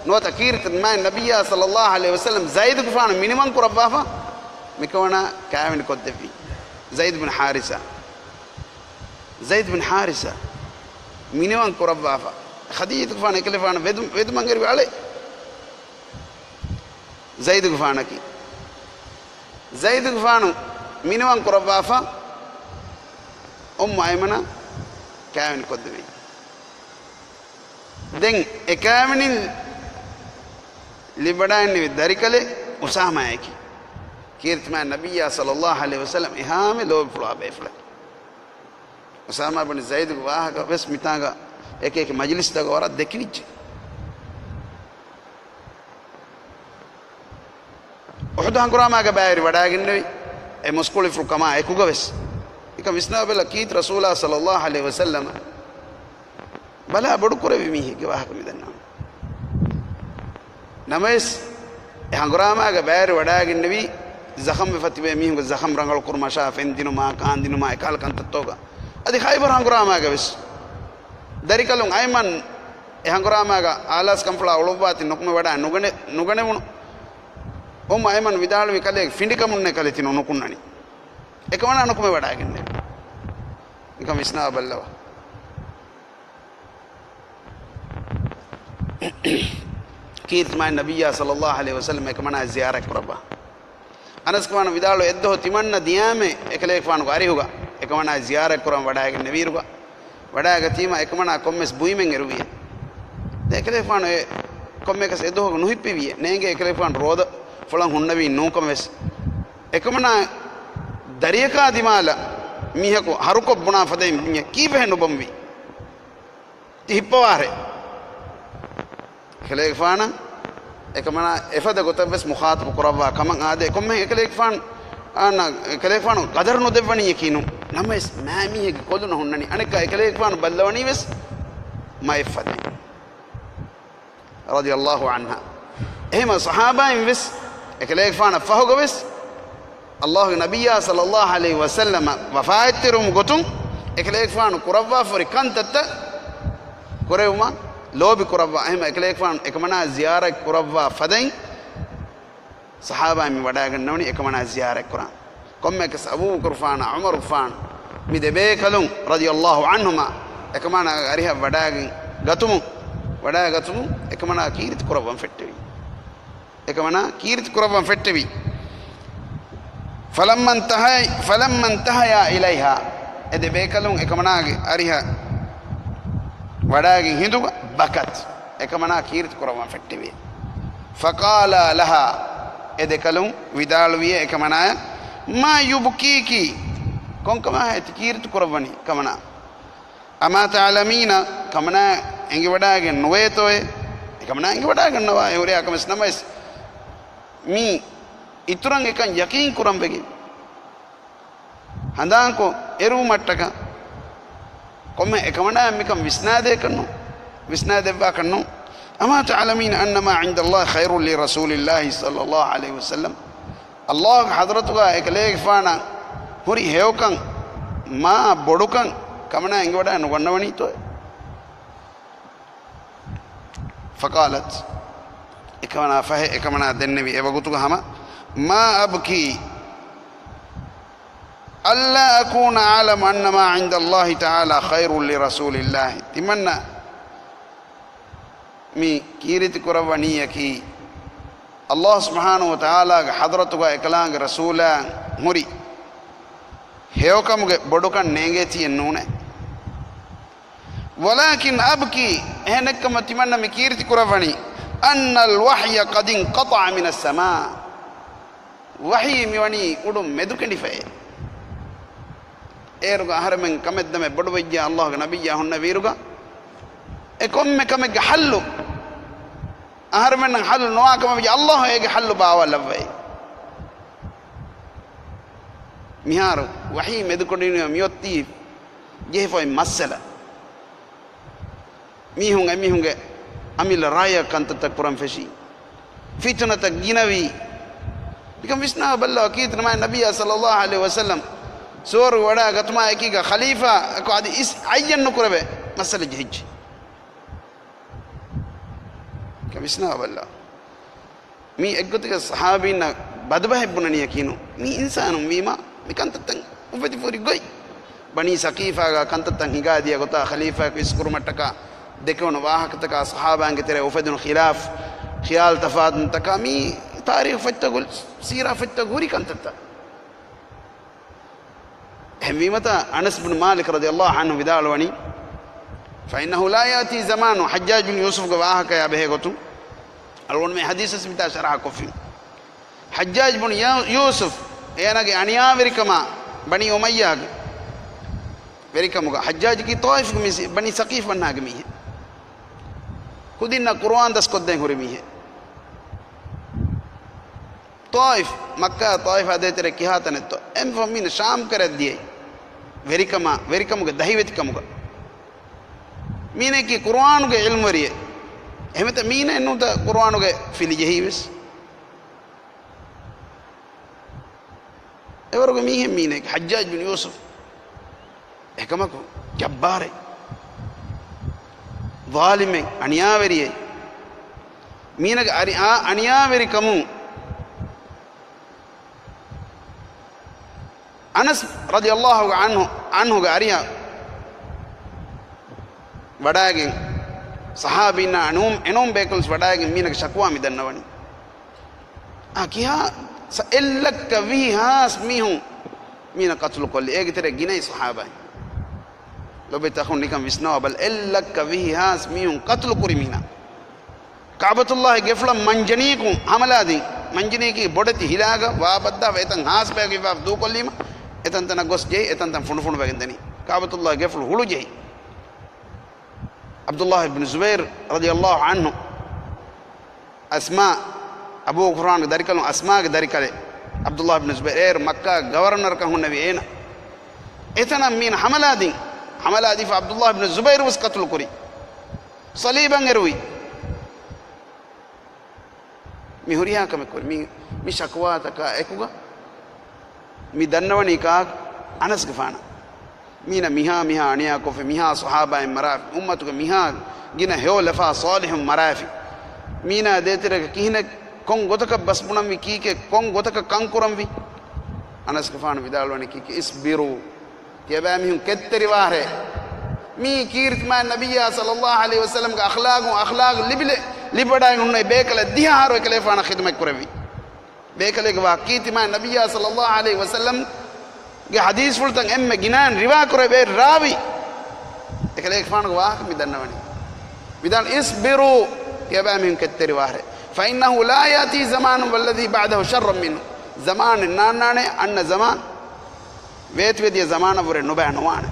ނުވަތަ ކީރިތި މާތް ނަބިއްޔާ ޞައްލަﷲ ޢަލައިހި ވަސައްލަމް ޒައިދުގެފާނު މިނިވަން ކުރައްވާފަ، މިކަމަނާ ކާވެނި ކޮށްދެއްވީ. ޒައިދު ބިން ޙާރިސާ. ޒައިދު ބިން ޙާރިސާ މިނިވަން ކުރައްވާފަ، ޚަދީޖަތުގެފާނު އެކަލޭގެފާނު ވެދު-، ވެދުމަށް އެރުވި އަޅެ. ޒައިދުގެފާނަކީ. ޒައިދުގެފާނު މިނިވަން ކުރައްވާފަ، އުއްމު އައިމަނަށް ކާވެނި ކޮށްދެވި. ދެން އެ ކާވެނިން ލިބިވަޑައިގެންނެވި ދަރިކަލެއް އުސާމާއަކީ. ކީރިތި މާތް ނަބިއްޔާ ޞައްލަﷲ ޢަލައިހި ވަސައްލަމް އެހާމެ ލޯބިފުޅުވާ ބޭފުޅެއް. އުސާމާ ބިން ޒައިދުގެ ވާހަކަ ވެސް މިތާނގަ އެކި އެކި މަޖިލިސްތަކުގަ ވަރަށް ދެކިވިއްޖެ. އުޙުދު ހަނގުރާމާގެ ބައިވެރިވަޑައިގެންނެވި އެ މުސްކުޅިފުޅު ކަމާ އެކުގަ ވެސް. އެކަން ވިސްނާބަލަ، ކީރިތި ރަސޫލާ ޞައްލަﷲ ޢަލައިހި ވަސައްލަމަ ބަލާ ބޮޑުކުރެއްވި މީހެއްގެ ވާހަކަ މިދަންނަވަނީ. ނަމަވެސް، އެ ހަނގުރާމާގެ ބައިވެރިވަޑައިގެންނެވީ، ޒަޚަމްވެފަ ތިބޭ މީހުންގެ ޒަޚަމް ރަނގަޅު ކުރުމަށާ، ފެން ދިނުމާ، ކާން ދިނުމާ، އެކަހަލަ ކަންތައްތަކުގަ. އަދި ޚައިބަރު ހަނގުރާމާގަ ވެސް ދަރިކަލުން އައިމަން އެ ހަނގުރާމާގަ އާލާސް ކަންފުޅާ އުޅުއްވާތީ ނުކުމެވަޑައި ނުގަނެ-، ނުގަނެވުނު. އުއްމު އައިމަން ވިދާޅުވި ކަލޭގެ ފިނޑިކަމުންނޭ ކަލޭ ތި ނު-، ނުކުންނަނީ. އެކަމަނާ ނުކުމެވަޑައިގެންނެވި. ނިކަން ވިސްނާބައްލަވާ. ކީރިތި މާތް ނަބިއްޔާ ޞައްލަﷲ ޢަލައިހި ވަސައްލަމް އެކަމަނާ ޒިޔާރަތް ކުރައްވާ. އަނަސްގެފާނު ވިދާޅުވި، އެއްދުވަހު ތިމަންނަ ދިޔާމެ އެކަލޭގެފާނުގެ އަރިހުގަ އެކަމަނާ ޒިޔާރަތް ކުރަން ވަޑައިގެންނެވިއިރުގަ، ވަޑައިގަތީމަ އެކަމަނާ ކޮންމެސް ބުއިމެއް އެރުވިއެ. ދެ އެކަލޭގެފާނު އެ ކޮންމެއަކަސް އެދުވަހު ނުހިއްޕިވިއެ. ނޭނގޭ އެކަލޭގެފާނު ރޯދަ ފުޅަން ހުންނެވީ ނޫންކަމަށް ވެސް. އެކަމަނާ ދަރިޔަކާ ދިމާލަށް މީހަކު ހަރުކޮށް ބުނާ ފަދައިން ބުންޏެ، ކީއްވެހޭ ނުބޮންވީ؟ ތި ހިއްޕަވާރޭ. އެކަލޭގެފާނަށް އެކަމަނާ އެފަދަ ގޮތަށް ވެސް މުޚާތަބު ކުރައްވާ ކަމަށް އާދޭ. ކޮންމެހެން އެކަލޭގެފާނު، އާން، އެކަލޭގެފާނު ގަދަރު ނުދެއްވަނީއަކީ ނޫން. ނަމަވެސް މާ މީހެއްގެ ކޮލުނަށް ހުންނަނީ. އަނެއްކާ އެކަލޭގެފާނު ބައްލަވަނީ ވެސް މައެއްފަދައިން. ރަޟިޔަﷲ ޢަންހާ. އެހެމަ ޞަޙާބާއިން ވެސް އެކަލޭގެފާނަށް ފަހުގަ ވެސް، ﷲގެ ނަބިއްޔާ ޞައްލަﷲ ޢަލައިހި ވަސައްލަމަ ވަފާތްތެރިވުމުގެ ގޮތުން އެކަލޭގެފާނު ކުރައްވާފަ ހުރި ކަންތައްތައް ކުރެވުމަށް ލޯބި ކުރައްވާ. އެހެމަ އެކަލޭގެފާނު އެކަމަނާ ޒިޔާރަތް ކުރައްވާ ފަދައިން، ޞަޙާބާއިން މި ވަޑައިގަންނަވަނީ އެކަމަނާ ޒިޔާރަތް ކުރަން. ކޮންމެއަކަސް އަބޫބަކުރުފާނާ، ޢުމަރުފާން މި ދެބޭކަލުން ރަޟިޔަﷲ ޢަންހުމާ އެކަމަނާގެ އަރިހަށް ވަޑައިގެން ގަތުމުން، ވަޑައިގަތުމުން އެކަމަނާ ކީރިތި ކުރައްވަން ފެއްޓެވި. އެކަމަނާ ކީރިތި ކުރައްވަން ފެއްޓެވި. فلما انتهي، فلما انتهيا إليها، އެ ދެބޭކަލުން އެކަމަނާގެ އަރިހަށް ވަޑައިގެން ހިނދުގަ، بكت، އެކަމަނާ ކީރިތި ކުރައްވަން ފެއްޓެވި. فقالا لها، އެ ދެކަލުން ވިދާޅުވިއޭ އެކަމަނާޔަށް، ما يبكيك، ކޮންކަމާހޭ ތި ކީރިތި ކުރައްވަނީ؟ ކަމަނާ، أما تعلمين، ކަމަނާ އެނގިވަޑައިގެން ނުވޭތޯއޭ؟ އެކަމަނާ އެނގިވަޑައިގަންނަވާ އެ ހުރިހާ ކަމެއް، ނަމަވެސް މި އިތުރަށް އެކަން ޔަޤީން ކުރަން ވެގެން ހަނދާންކޮށް އެރުވުމަށްޓަކަ ކޮންމެ އެކަމަނާއަށް މިކަން ވިސްނާދޭކަށްނު، ވިސްނާދެއްވާކަށްނު. أما تعلمين أن ما عند الله خير لرسول الله صلى الله عليه وسلم، ﷲގެ ޙަޟްރަތުގަ އެކަލޭގެފާނަށް ހުރި ހެޔޮކަން މާ ބޮޑުކަން ކަމަނާ އެނގިވަޑައި ނުގަންނަވަނީތޯއޭ؟ فقالت، އެކަމަނާ ފަހެ އެކަމަނާ ދެންނެވި އެވަގުތުގަ ހަމަ، ما أبكي ألا أكون أعلم أن ما عند الله تعالى خير لرسول الله. ތިމަންނަ މި ކީރިތި ކުރައްވަނީއަކީ، ﷲ ސުބްޙާނަހޫ ވަތަޢާލާގެ ޙަޟްރަތުގަ އެކަލާނގެ ރަސޫލާ ހުރި ހެޔޮކަމުގެ ބޮޑުކަން ނޭނގޭތީއެއް ނޫނޭ. ولكن أبكي، އެހެނެއްކަމަށް ތިމަންނަ މި ކީރިތި ކުރައްވަނީ، أن الوحي قد انقطع من السماء، ވަޙީ މިވަނީ އުޑުން މެދުކެނޑިފައޭ. އޭރުގަ އަހަރެމެން ކަމެއްދަމެއް ބޮޑުވެއްޖެ، ﷲގެ ނަބިއްޔާ ހުންނެވިއިރުގަ އެ ކޮންމެ ކަމެއްގެ ޙައްލު އަހަރުމެންނަށް ޙައްލު ނުވާ ކަމަށް ވިއްޔާ، ﷲ އޭގެ ޙައްލު ބާވާލައްވައި. މިހާރު ވަޙީ މެދުކޮށްދިނުމަށް މިއޮތީ ޖެހިފައި މައްސަލަ. މީހުން އެމީހުންގެ އަމިއްލަ ރާއްޔަށް ކަންތައްތައް ކުރަން ފެށީ. ފިތުނަތައް ގިނަވީ. މިކަން ވިސްނާ ބައްލަވާ، ކީރިތި ނަބިއްޔާ ޞައްލައްލާހު ޢަލައިހި ވަސައްލަމް ސުވަރުގެ ވަޑާ ގަތުމާ އެކީގަ ޚަލީފާއަކު އަދި އިސް ޢައްޔަން ނުކުރެވޭ މައްސަލަ ޖެހިއްޖެ. މިކަން ވިސްނާ ބައްލަވާ. މީ އެއްގޮތަކަށް ޞަޙާބީންނަށް ބަދުބަހެއް ބުނަނީ ޔަޤީނު. މީ އިންސާނުން ވީމާ، މި ކަންތައްތައް އުފެދިފަ ހުރި ގޮތް. ބަނީ ސަޤީފާގަ ކަންތައްތައް ހިނގާދިޔަ ގޮތާ، ޚަލީފާއަކު އިސްކުރުމަށްޓަކާ ދެކެވުނު ވާހަކަތަކާ، ޞަޙާބާންގެ ތެރޭ އުފެދުނު ޚިލާފް، ޚިޔާލު ތަފާތުތަކާ، މީ ތާރީޚު ފޮތްތަކު، ސީރާ ފޮތްތަކު ހުރި ކަންތައްތައް. އެހެންވީމަތާ، އަނަސް ބިން މާލިކް ރަޟިޔައްލާހު ޢަންހު ވިދާޅުވަނީ، فإنه لا يأتي زمان، ޙައްޖާޖް ބިން ޔޫސުފްގެ ވާހަކަޔާ ބެހޭ ގޮތުން، އަޅުގަނޑު މި ޙަދީޘް މިތާ ޝަރަޙަ ކޮށްފިން. ޙައްޖާޖް ބުނު ޔަ-، ޔޫސުފް، އޭނާގެ އަނިޔާވެރިކަމާ ބަނީ އުމައްޔާގެ ވެރިކަމުގަ، ޙައްޖާޖް ކީ ޠާއިފުގެ މީސް، ބަނީ ސަޤީފް ވަންހާގެ މީހެއް. ކުދިންނަށް ޤުރުއާން ދަސްކޮށްދޭން ހުރި މީހެއް. ޠާއިފް، މައްކާ ޠާއިފާ ދޭތެރޭ ކިހާ ތަނެއްތޯ؟ އެންމެ ފަހުން މީނަ ޝާމް ކަރަށް ދިޔައީ. ވެރިކަމާ، ވެރިކަމުގެ ދަހިވެތިކަމުގަ. މީނައަކީ ޤުރުއާނުގެ ޢިލްމުވެރިއެއް. އެހެންވެތަ މީނައެއް ނޫންތަ ޤުރުއާނުގެ ފިލި ޖެހީވެސް. އެވަރުގެ މީހެއް މީނައަކީ ޙައްޖާޖް ބިން ޔޫސުފް. އެކަމަކު ޖައްބާރެއް، ޒާލިމެއް، އަނިޔާވެރިއެއް. މީނަގެ އަރި-، އާ އަނިޔާވެރިކަމުން އަނަސް ރަޟިޔައްލާހު ޢަންހު، ޢަންހުގެ އަރިހަށް ވަޑާގެން، ޞަޙާބީންނާ އެނޫން، އެނޫން ބޭކަލުން ވެސް ވަޑާގެން މީނަގެ ޝަކުވާ މި ދަންނަވަނީ. އާ، ކިހާ ސަ-، އެއްލައްކަ ވިހި ހާސް މީހުން މީނަ ޤަތުލު ކޮށްލި. އޭގެ ތެރޭ ގިނައީ ޞަޙާބާއިން. ލޮބެތި އަޚުން ނިކަން ވިސްނަވާ ބަލަ، އެއްލައްކަ ވިހި ހާސް މީހުން ޤަތުލު ކުރި މީނަ. ކަޢުބަތުﷲގެ ގެފުޅަށް މަންޖަނީކުން ހަމަލާދިން، މަންޖަނީކީ ބޮޑެތި ހިލާގަ ވާބައްދާފަ އެތަން ހާސްބަޔަކު ހިފާފަ ދޫކޮށްލީމަ، އެތަންތަނަށް ގޮސް ޖެހި، އެތަންތަން ފުނޑުފުނޑުވެގެން ދަނީ. ކަޢުބަތުﷲގެ ގެފުޅު ހުޅުޖެހި. ޢަބްދުﷲ ބިން ޒުބައިރު ރަޟިޔަﷲ ޢަންހު، އަސްމާ، އަބޫ ޣުފްރާންގެ ދަރިކަލުން އަސްމާގެ ދަރިކަލެއް، ޢަބްދުﷲ ބިން ޒުބައިރު، އޭރު މައްކާ ގަވަރނަރަކަށް ހުންނެވި އޭނަ. އެތަނަށް މީނަ ހަމަލާދިން، ހަމަލާދީފަ ޢަބްދުﷲ ބިން ޒުބައިރު ވެސް ޤަތުލު ކުރި. ޞަލީބަށް އެރުވި. މި ހުރިހާ ކަމެއް ކުރި. މި، މި ޝަކުވާތަކާ އެކުގަ މި ދަންނަވަނީ ކާކު؟ އަނަސްގެފާނަށް. މީނަ މިހާ މިހާ އަނިޔާކޮށްފި، މިހާ ޞަޙާބާއިން މަރާފި، އުއްމަތުގެ މިހާ ގިނަ ހެޔޮ ލަފާ ޞާލިޙުން މަރާފި. މީނާ ދޭތެރޭގަ ކިހިނެއް ކޮން ގޮތަކަށް ބަސް ބުނަންވީ، ކީކޭ ކޮން ގޮތަކަށް ކަން ކުރަންވީ؟ އަނަސްގެފާނު ވިދާޅުވަނީ ކީކޭ؟ އިޞްބިރޫ. ތިޔަބައިމީހުން ކެތްތެރިވާށޭ. މީ ކީރިތި މާތް ނަބިއްޔާ ޞައްލައްލާހު ޢަލައިހި ވަސައްލަމްގެ އަޚްލާގު، އަޚްލާގު ލިބިލެ-، ލިބިވަޑައިގެން އޮންނަ ބޭކަލެއް ދިހަ އަހަރު އެކަލޭފާނަށް ޚިދުމަތް ކުރެއްވި. ބޭކަލެއްގެ ވާހަކަ ކީރިތި މާތް ނަބިއްޔާ ޞައްލައްލާހު ޢަލައިހި ވަސައްލަމްގެ ޙަދީޘްފުޅުތައް އެންމެ ގިނައިން ރިވާ ކުރެވޭ ރާވީ. އެކަލޭގެފާނުގެ ވާހަކަ މި ދަންނަވަނީ. ވިދާޅު، އިޞްބިރޫ، ތިޔަބައިމީހުން ކެތްތެރިވާށޭ. فإنه لا يأتي زمان والذي بعده شر منه. ޒަމާނެއް ނާންނާނެ، އަންނަ ޒަމާން ވޭތުވެދިޔަ ޒަމާނަށްވުރެ ނުބައި ނުވާނެ.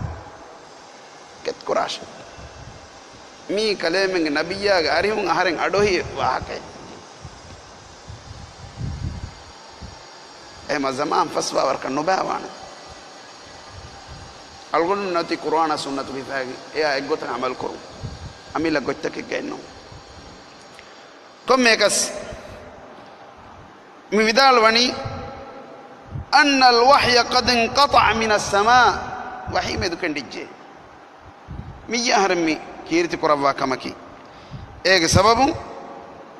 ކެތްކުރާށޭ. މީ ކަލޭމެންގެ ނަބިއްޔާގެ އަރިހުން އަހަރެން އަޑުއެހި ވާހަކައެއް. އެހެމަ ޒަމާން ފަސްވާ ވަރަކަށް ނުބައިވާނެ. އަޅުގަނޑު ނަތި ޤުރުއާނާ ސުންނަތުގެ ހިފާގި އެއާ އެއްގޮތަށް ޢަމަލު ކުރުން. އަމިއްލަ ގޮތްތަކެއްގައެއް ނޫން. ކޮންމެއަކަސް މި ވިދާޅުވަނީ، أن الوحي قد انقطع من السماء. ވަޙީ މެދުކެނޑިއްޖެ. މިއީ އަހަރެން މި ކީރިތި ކުރައްވާ ކަމަކީ. އޭގެ ސަބަބުން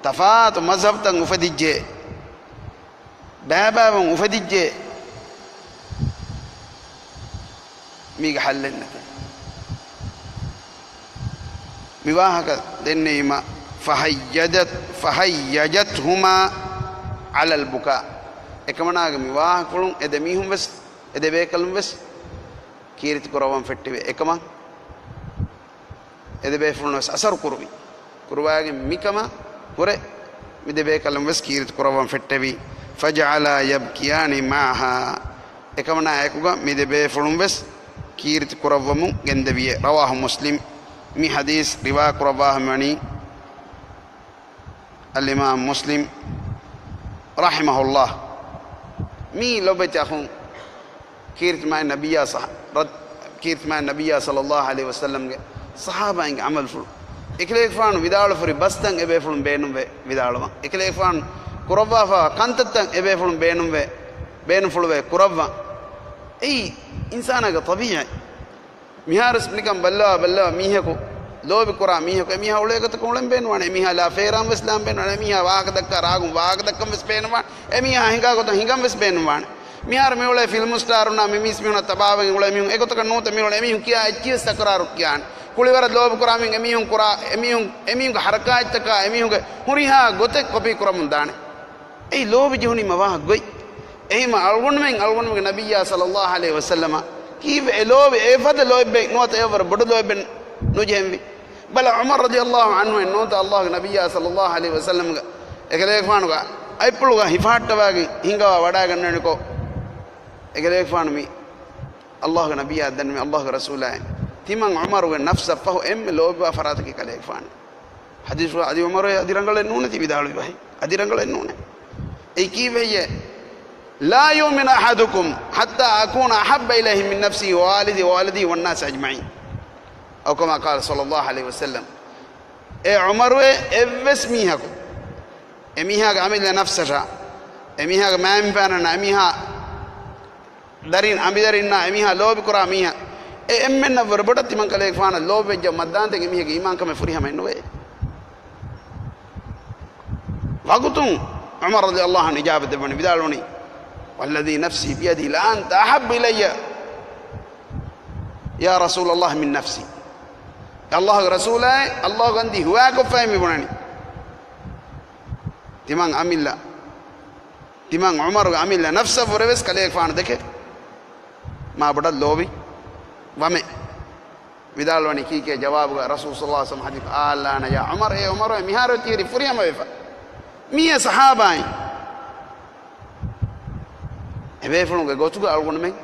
ތަފާތު މަޒްހަބްތައް އުފެދިއްޖެ. ބައިބައިވުން އުފެދިއްޖެ. މީގެ ޙައްލެއް ނެތޭ. މި ވާހަކަ ދެންނެވީމަ، فهيجت، فهيجتهما على البكاء. އެކަމަނާގެ މި ވާހަކަފުޅުން އެ ދެ މީހުން ވެސް، އެ ދެ ބޭކަލުން ވެސް ކީރިތި ކުރައްވަން ފެއްޓެވި. އެކަމަށް އެ ދެ ބޭފުޅުން ވެސް އަސަރު ކުރުވި. ކުރުވާގެން މިކަމަށް ހުރެ މި ދެ ބޭކަލުން ވެސް ކީރިތި ކުރައްވަން ފެއްޓެވި. فجعلا يبكيان معها. އެކަމަނާ އެކުގަ މި ދެ ބޭފުޅުން ވެސް ކީރިތި ކުރައްވަމުން ގެންދެވިއޭ. رواه مسلم. މި ޙަދީޘް ރިވާ ކުރައްވާ ހަމަވަނީ އަލްއިމާމް މުސްލިމް ރަޙިމަހުﷲ. މީ ލޮބެތި އަޚުން ކީރިތި މާތް ނަބިއްޔާ ޞަ-، ރަ-، ކީރިތި މާތް ނަބިއްޔާ ޞައްލައްލާހު ޢަލައިހި ވަސައްލަމްގެ ޞަޙާބާއިންގެ ޢަމަލުފުޅު. އެކަލޭގެފާނު ވިދާޅުފުރި ބަސްތައް އެބޭފުޅުން ބޭނުންވޭ ވިދާޅުވަން. އެކަލޭގެފާނު ކުރައްވާފައިވާ ކަންތައްތައް އެބޭފުޅުން ބޭނުންވޭ، ބޭނުންފުޅުވޭ ކުރައްވަން. އެއީ އިންސާނާގެ ޠަބީޢަތް. މިހާރުވެސް ނިކަން ބައްލަވާ ބައްލަވާ މީހަކު، ލޯބި ކުރާ މީހަކު، އެމީހާ އުޅޭ ގޮތަކަށް އުޅެން ބޭނުންވާނެ. އެމީހާ ލާ ފޭރާން ވެސް ލާން ބޭނުންވާނެ. އެމީހާ ވާހަކަ ދައްކާ ރާގުން ވާހަކަ ދައްކަން ވެސް ބޭނުންވާނެ. އެމީހާ ހިނގާ ގޮތަށް ހިނގަން ވެސް ބޭނުންވާނެ. މިހާރު މި އުޅޭ ފިލްމު ސްޓާރުންނާ މި މީސް މީހުންނަށް ތަބާވެގެން އުޅޭ މީހުން އެގޮތަކަށް ނޫންތަ މި އުޅޭ. އެމީހުން ކިޔާ އެއްޗިހި ވެސް ތަކުރާރު ކިޔާނެ. ކުޅިވަރަށް ލޯބި ކުރާ މީހުން، އެމީހުން ކުރާ، އެމީހުން، އެމީހުންގެ ހަރަކާތްތަކާ، އެމީހުންގެ ހުރިހާ ގޮތެއް ކޮޕީ ކުރަމުން ދާނެ. އެއީ ލޯބި ޖެހުނީމަ ވާހަކަ ގޮތް. އެހެންމަ އަޅުގަނޑުމެން، އަޅުގަނޑުމެންގެ ނަބިއްޔާ ޞައްލައްލާހު ޢަލައިހި ވަސައްލަމަށް ކީއްވެ އެ ލޯބި އެފަދަ ލޯތްބެއް ނުވަތަ އެއަށްވުރެ ބޮޑު ލޯތްބެއް ނުޖެހެންވީ؟ ބަލަ، ޢުމަރު ރަޟިޔައްލާހު ޢަންހު އެއްނޫންތަ އައްލާހުގެ ނަބިއްޔާ ޞައްލައްލާހު ޢަލައިހި ވަސައްލަމްގެ އެކަލޭގެފާނުގެ އަތްޕުޅުގަ ހިފަހައްޓަވާގެން ހިންގަވާ ވަޑައިގަންނަވަނިކޮށް، އެކަލޭގެފާނު މި އައްލާހުގެ ނަބިއްޔާ ދެން މި އައްލާހުގެ ރަސޫލާއޭ. ތިމަން ޢުމަރުގެ ނަފްސަށް ފަހު އެންމެ ލޯބިވާ ފަރާތަކީ ކަލޭގެފާނު. ޙަދީޘް އަދި ޢުމަރު އަދި ރަނގަޅެއް ނޫނޭ ތި ވިދާޅުވި ބަހެއް. އަދި ރަނގަޅެއް ނޫނޭ. އެއީ ކީއްވެހެއްޔޭ؟ لا يؤمن أحدكم حتى أكون أحب إليه من نفسه ووالده وولده والناس أجمعين. أو كما قال صلى الله عليه وسلم. އޭ ޢުމަރުއޭ، އެއްވެސް މީހަކު އެމީހާގެ އަމިއްލަ ނަފްސަށާ، އެމީހާގެ މައިންބަފައިންނަށް، އެމީހާ ދަރިން، އަނބިދަރިންނާ އެމީހާ ލޯބިކުރާ މީހާ، އެ އެންމެންނަށްވުރެ ބޮޑަށް ތިމަން ކަލޭގެފާނަށް ލޯބިވެއްޖެ މައްދާންތެން އެމީހެއްގެ އީމާންކަމެއް ފުރިހަމައެއްނުވޭ. ވަގުތުން ޢުމަރު ރަޟިޔައްލާހު ޢަންހު އިޖާބަ ދެއްވަނީ، ވިދާޅުވަނީ، والذي نفسي بيده لأنت أحب إلي يا رسول الله من نفسي. އައްލާހުގެ ރަސޫލާއޭ، އައްލާހުގެ އަނދި ހުވާކޮށްފައި މި ބުނަނީ. ތިމަން އަމިއްލަ، ތިމަން ޢުމަރުގެ އަމިއްލަ ނަފްސަށްވުރެވެސް ކަލޭގެފާނު ދެކެ މާ ބޮޑަށް ލޯބި ވަމެ. ވިދާޅުވަނީ ކީކޭ ޖަވާބުގަ؟ ރަސޫލު ޞައްލައްލާހު ޢަލައިހި ވަސައްލަމަ ޙަދީޘް، ألا يا عمر، އޭ ޢުމަރު، މިހާރު ތިހިރީ ފުރިހަމަވެފަ. މީއޭ ޞަޙާބާއިން. އެބޭފުޅުންގެ ގޮތުގަ އަޅުގަނޑުމެން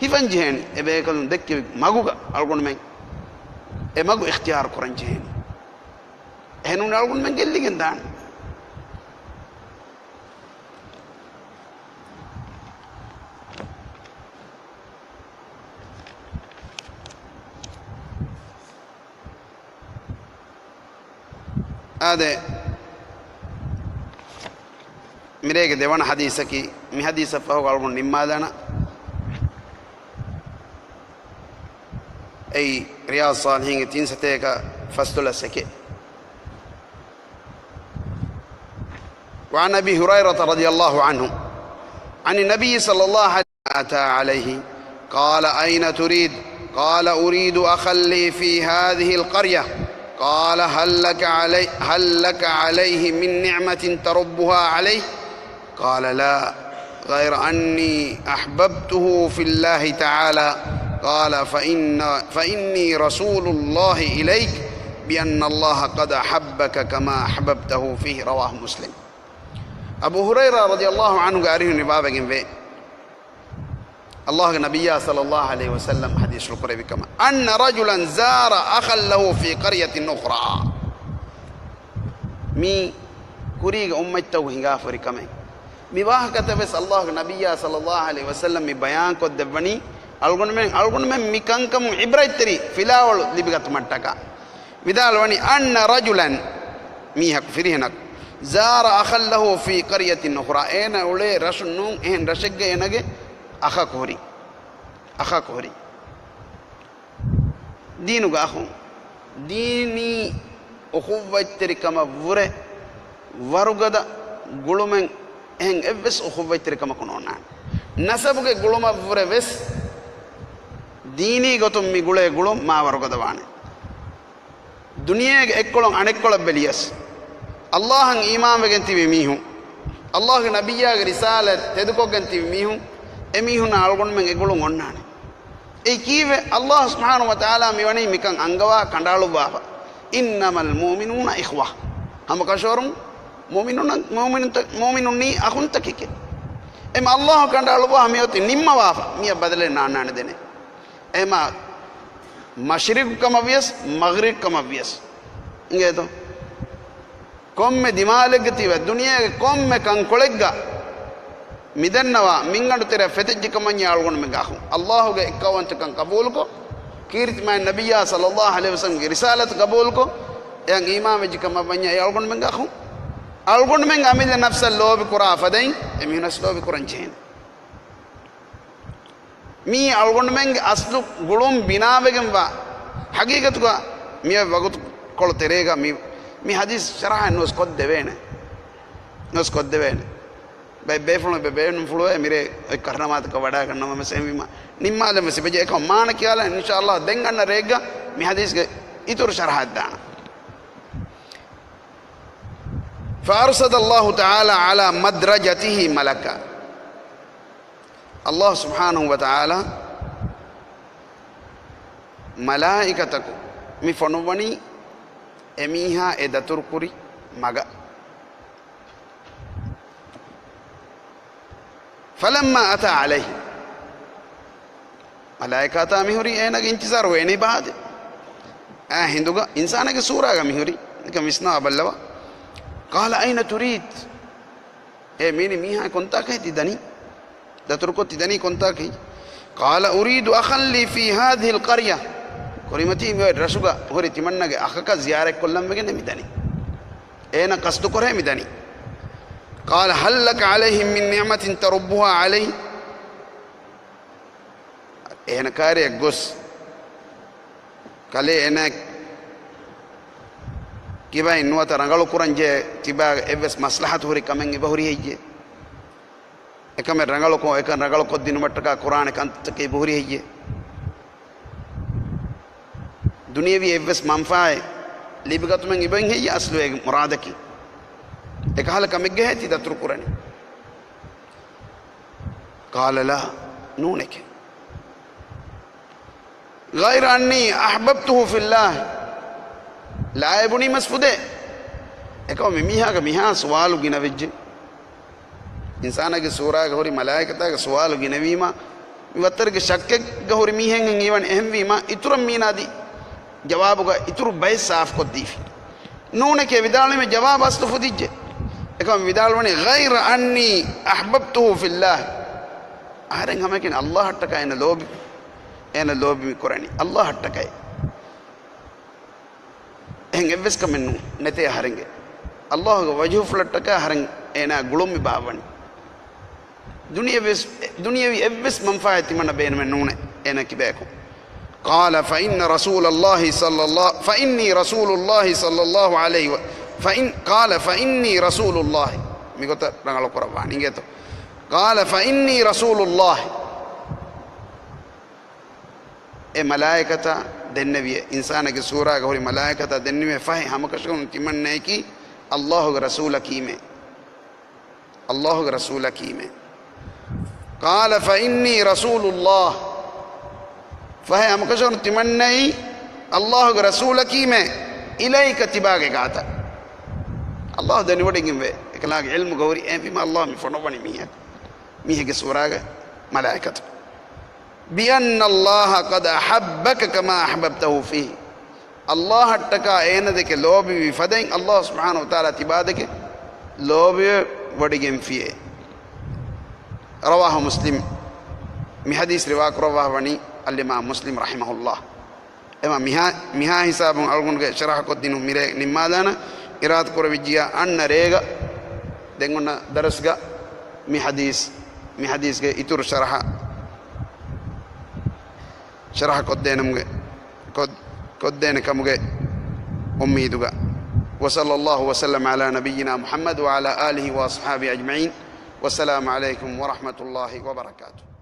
ހިފަން ޖެހޭނީ. އެބޭކަލުން ދެއްކެވި މަގުގަ އަޅުގަނޑުމެން އެ މަގު އިޚްތިޔާރު ކުރަން ޖެހޭނީ. އެހެންނޫން އަޅުގަނޑުމެން ގެއްލިގެން ދާނެ. އާދެ، މިރޭގެ ދެވަނަ ޙަދީޘަކީ، މި ޙަދީޘަށް ފަހު އަޅުގަނޑު ނިންމާލާނަން. އެއީ ރިޔާޟުއްޞާލިޙީންގެ ތިން ސަތޭކަ ފަސްދޮޅަސް އެކެއް. وعن أبي هريرة رضي الله عنه عن النبي صلى الله عليه وسلم أتى عليه قال: أين تريد؟ قال: أريد أخا لي في هذه القرية. قال: هل لك علي-، هل لك عليه من نعمة تربها عليه؟ قال: لا، غير أني أحببته في الله تعالى. قال: فإن، فإني رسول الله إليك بأن الله قد أحبك كما أحببته فيه. رواه مسلم. އަބޫ ހުރައިރާ ރަޟިޔައްލާހު ޢަންހުގެ އަރިހުން ރިވާވެގެންވޭ، އައްލާހުގެ ނަބިއްޔާ ޞައްލައްލާހު ޢަލައިހި ވަސައްލަމް ޙަދީޘްފުޅު ކުރެއްވި ކަމަށް، أن رجلا زار أخا له في قرية أخرى. މީ ކުރީގެ އުއްމަތްތަކުގެ ހިނގާފަ ހުރި ކަމެއް. މި ވާހަކަތައް ވެސް އައްލާހުގެ ނަބިއްޔާ ޞައްލައްލާހު ޢަލައިހި ވަސައްލަމް މި ބަޔާންކޮށްދެއްވަނީ، އަޅުގަނޑުމެން، އަޅުގަނޑުމެން މި ކަންކަމުން ޢިބްރަތްތެރި ފިލާވަޅު ލިބިގަތުމަށްޓަކާ. ވިދާޅުވަނީ، أن رجلا، މީހަކު، ފިރިހެނަކު، زار أخا له في قرية أخرى، އޭނަ އުޅޭ ރަށު ނޫން އެހެން ރަށެއްގަ އޭނަގެ އަޚަކު ހުރި، އަޚަކު ހުރި. ދީނުގެ އަޚުން، ދީނީ އުޚުއްވަތްތެރިކަމަށްވުރެ ވަރުގަދަ ގުޅުމެއް އެހެން އެއްވެސް އުޚުއްވަތްތެރިކަމަކު ނޯންނާނެ. ނަސަބުގެ ގުޅުމަށްވުރެ ވެސް ދީނީ ގޮތުން މި ގުޅޭ ގުޅުން މާ ވަރުގަދަވާނެ. ދުނިޔޭގެ އެއްކޮޅުން އަނެއްކޮޅަށް ބެލިޔަސް، އައްލާހަށް އީމާންވެގެން ތިބި މީހުން، އައްލާހުގެ ނަބިއްޔާގެ ރިސާލަތް ތެދުކޮށްގެން ތިބި މީހުން، އެމީހުންނާ އަޅުގަނޑުމެން އެގުޅުން އޮންނާނެ. އެއީ ކީއްވެ؟ އައްލާހު ސުބްޙާނަހު ވަތަޢާލާ މިވަނީ މިކަން އަންގަވާ ކަނޑައަޅުއްވާފަ. إنما المؤمنون إخوة. ހަމަކަށަވަރުން މުއުމިނުން-، މުއުމިނުންތަ-، މުއުމިނުންނީ އަޚުންތަކެކޭ. އެމަ އައްލާހު ކަނޑައަޅުއްވާ މިއޮތީ ނިންމަވާފަ. މިއަށް ބަދަލެއް ނާންނާނެ ދެނެ. އެމަ މަޝްރިޤު ކަމަށް ވިޔަސް، މަޣްރިބު ކަމަށް ވިޔަސް. އިނގޭތޯ؟ ކޮންމެ ދިމާލެއްގަ ތިބެ، ދުނިޔޭގެ ކޮންމެ ކަންކޮޅެއްގަ މިދަންނަވާ މިންގަނޑު ތެރެއަށް ފެތެއްޖެ ކަމަށް އަޅުގަނޑުމެންގެ އަޚުން. ﷲގެ އެއްކައުވަންތަކަން ޤަބޫލުކޮށް، ކީރިތި މާތް ނަބިއްޔާ ޞައްލައްލާހު ޢަލައިހި ވަސައްލަމްގެ ރިސާލަތު ޤަބޫލުކޮށް، އެއަށް އީމާންވެއްޖެ ކަމަށް ވަންޏާ އެ އަޅުގަނޑުމެންގެ އަޚުން. އަޅުގަނޑުމެން އަމިއްލަ ނަފްސަށް ލޯބި ކުރާ ފަދައިން އެމީހުނަސް ލޯބި ކުރަން ޖެހޭނެ. މީ އަޅުގަނޑުމެންގެ އަސްލު ގުޅުން ބިނާވެގެންވާ ޙަޤީޤަތުގަ މިއޮތް ވަގުތުކޮޅު ތެރޭގަ މި، މި ޙަދީޘް ޝަރަޙައެއް ނުވެސް ކޮށްދެވޭނެ. ނުވެސް ކޮށްދެވޭނެ. ބައެއް ބޭފުޅުން އެބަ ބޭނުންފުޅުވޭ މިރޭ އޮތް ކަށަނަމާދަކަށް ވަޑާގަންނަވާ މަސައްކަތްވީމަ، ނިންމާލަން ވެސް އެބަޖެހޭ. އެކަމަށް މާނަ ކިޔާލަން އިންޝާﷲ ދެން އަންނަ ރެއެއްގަ މި ޙަދީޘްގެ އިތުރު ޝަރަޙައަށް ދާނަން. فأرسل الله تعالى على مدرجته ملكا. ﷲ ސުބްޙާނަހޫ ވަތަޢާލާ މަލާއިކަތަކު މި ފޮނުއްވަނީ އެމީހާ އެ ދަތުރުކުރި މަގަށް. فلما أتى عليه، މަލާއިކާތާ މިހުރީ އޭނާގެ އިންތިޒާރު ވޭނީ ބާދެ. އާ ހިނދުގަ އިންސާނެއްގެ ސޫރާގަ މިހުރީ. ނިކަން ވިސްނާ ބައްލަވާ. قال أين تريد؟ އޭ މީނި މީހާ ކޮންތާކައި ތި ދަނީ؟ ދަތުރުކޮށް ތި ދަނީ ކޮންތާކައި؟ قال أريد أخا لي في هذه القرية. ކުރިމަތީ މި ރަށުގަ ހުރި ތިމަންނަގެ އަޚަކަށް ޒިޔާރަތްކޮށްލަން ވެގެން މި ދަނީ. އޭނަ ޤަޞްދުކުރޭ މި ދަނީ. قال هل لك عليهم من نعمة تربها علي؟ އޭނަ ކާރިއަށް ގޮސް ކަލޭ އޭނަ ކިބައިން ނުވަތަ ރަނގަޅު ކުރަން ޖެހޭ ތިބާގެ އެއްވެސް މަސްލަހަތު ހުރި ކަމެއް އެބަހުރި ހެއްޔޭ؟ އެކަމެއް ރަނގަޅުކޮށް، އެކަން ރަނގަޅުކޮށްދިނުމަށްޓަކާ ކުރާނެ ކަންތައްތަކެއް އެބަހުރި ހެއްޔޭ؟ ދުނިޔެވީ އެއްވެސް މަންފާއެއް ލިބިގަތުމެއް އިބައިން ހެއްޔޭ އަސްލު އޭގެ މުރާދަކީ؟ އެކަހަލަ ކަމެއްގަހޭ ތި ދަތުރު ކުރަނީ. قال لا، ނޫނެކޭ. غير أني أحببته في الله. ލާއޭ ބުނީމަސް ފުދޭ. އެކަމަ މި މީހާގެ މިހާ ސުވާލު ގިނަވެއްޖެ. އިންސާނާގެ ސޫރާގަ ހުރި މަލާއިކަތާގެ ސުވާލު ގިނަވީމަ، މި ވައްތަރުގެ ޝައްކެއްގަ ހުރި މީހެއްހެން ހީވަން އެހެންވީމަ، އިތުރަށް މީނާ ދި ޖަވާބުގަ އިތުރު ބައެއް ސާފުކޮށްދީފި. ނޫނެކޭ ވިދާޅުވީމަ ޖަވާބު އަސްލު ފުދިއްޖެ. އެކަމަ ވިދާޅުވަނީ، غير أني أحببته في الله. އަހަރެން ހަމައެކަނި ﷲ އަށްޓަކާ އޭނަ ލޯބި، އޭނަ ލޯބި މި ކުރަނީ ﷲ އަށްޓަކައި. އެހެން އެއްވެސް ކަމެއް ނޫ، ނެތޭ އަހަރެންގެ. ﷲގެ ވަޖްހުފުޅަށްޓަކާ އަހަރެން އޭނާ ގުޅުން މި ބާއްވަނީ. ދުނިޔެވި އެއްވެސް، ދުނިޔެވި އެއްވެސް މަންފާއެއް ތިމަންނަ ބޭނުމެއް ނޫނޭ އޭނަ ކިބަޔަކު. قال فإن رسول الله صلى الله، فإني رسول الله صلى الله عليه و، فإن، قال فإني رسول الله. މިގޮތަށް ރަނގަޅު ކުރައްވާނީ އިނގޭތޯ. قال فإني رسول الله. އެ މަލާއިކަތާ ދެންނެވިއޭ، އިންސާނެއްގެ ސޫރާގަ ހުރި މަލާއިކަތާ ދެންނެވިއޭ، ފަހެ ހަމަކަށަވަރުން ތިމަންނަޔަކީ ﷲގެ ރަސޫލަކީމޭ. ﷲގެ ރަސޫލަކީމޭ. قال فإني رسول الله. ފަހެ ހަމަކަށަވަރުން ތިމަންނައީ ﷲގެ ރަސޫލަކީމޭ، إليك ތިބާގެ ގާތަށް. ﷲ ދެނެވޮޑިގެންވޭ. އެކަލާގެ ޢިލްމުގަ ހުރި އެހެންވީމަ ﷲ މި ފޮނުއްވަނީ މީހަކު. މީހެއްގެ ސޫރާގެ މަލާއިކަތު. بأن الله قد أحبك كما أحببته فيه. ﷲ އަށްޓަކާ އޭނަ ދެކެ ލޯބިވި ފަދައިން ﷲ ސުބްޙާނަހޫ ވަތަޢާލާ ތިބާ ދެކެ ލޯބިވެވޮޑިގެންފިއޭ. رواه مسلم. މި ޙަދީޘް ރިވާކުރައްވާ ވަނީ އަލްއިމާމް މުސްލިމް ރަޙިމަހުﷲ. އެމާ މިހާ، މިހާ ހިސާބުން އަޅުގަނޑުގެ ޝަރަޙަކޮށްދިނުން މިރޭ ނިންމާލާނަ، އިރާދަކުރެވިއްޖިޔާ އަންނަ ރޭގަ ދެން އޮންނަ ދަރަސްގަ މި ޙަދީޘް، މި ޙަދީޘްގެ އިތުރު ޝަރަޙަ، ޝަރަޙަކޮށްދޭނަމުގެ، ކޮށް، ކޮށްދޭނެ ކަމުގެ އުއްމީދުގަ. وصلى الله وسلم على نبينا محمد وعلى آله وأصحابه أجمعين. والسلام عليكم ورحمة الله وبركاته.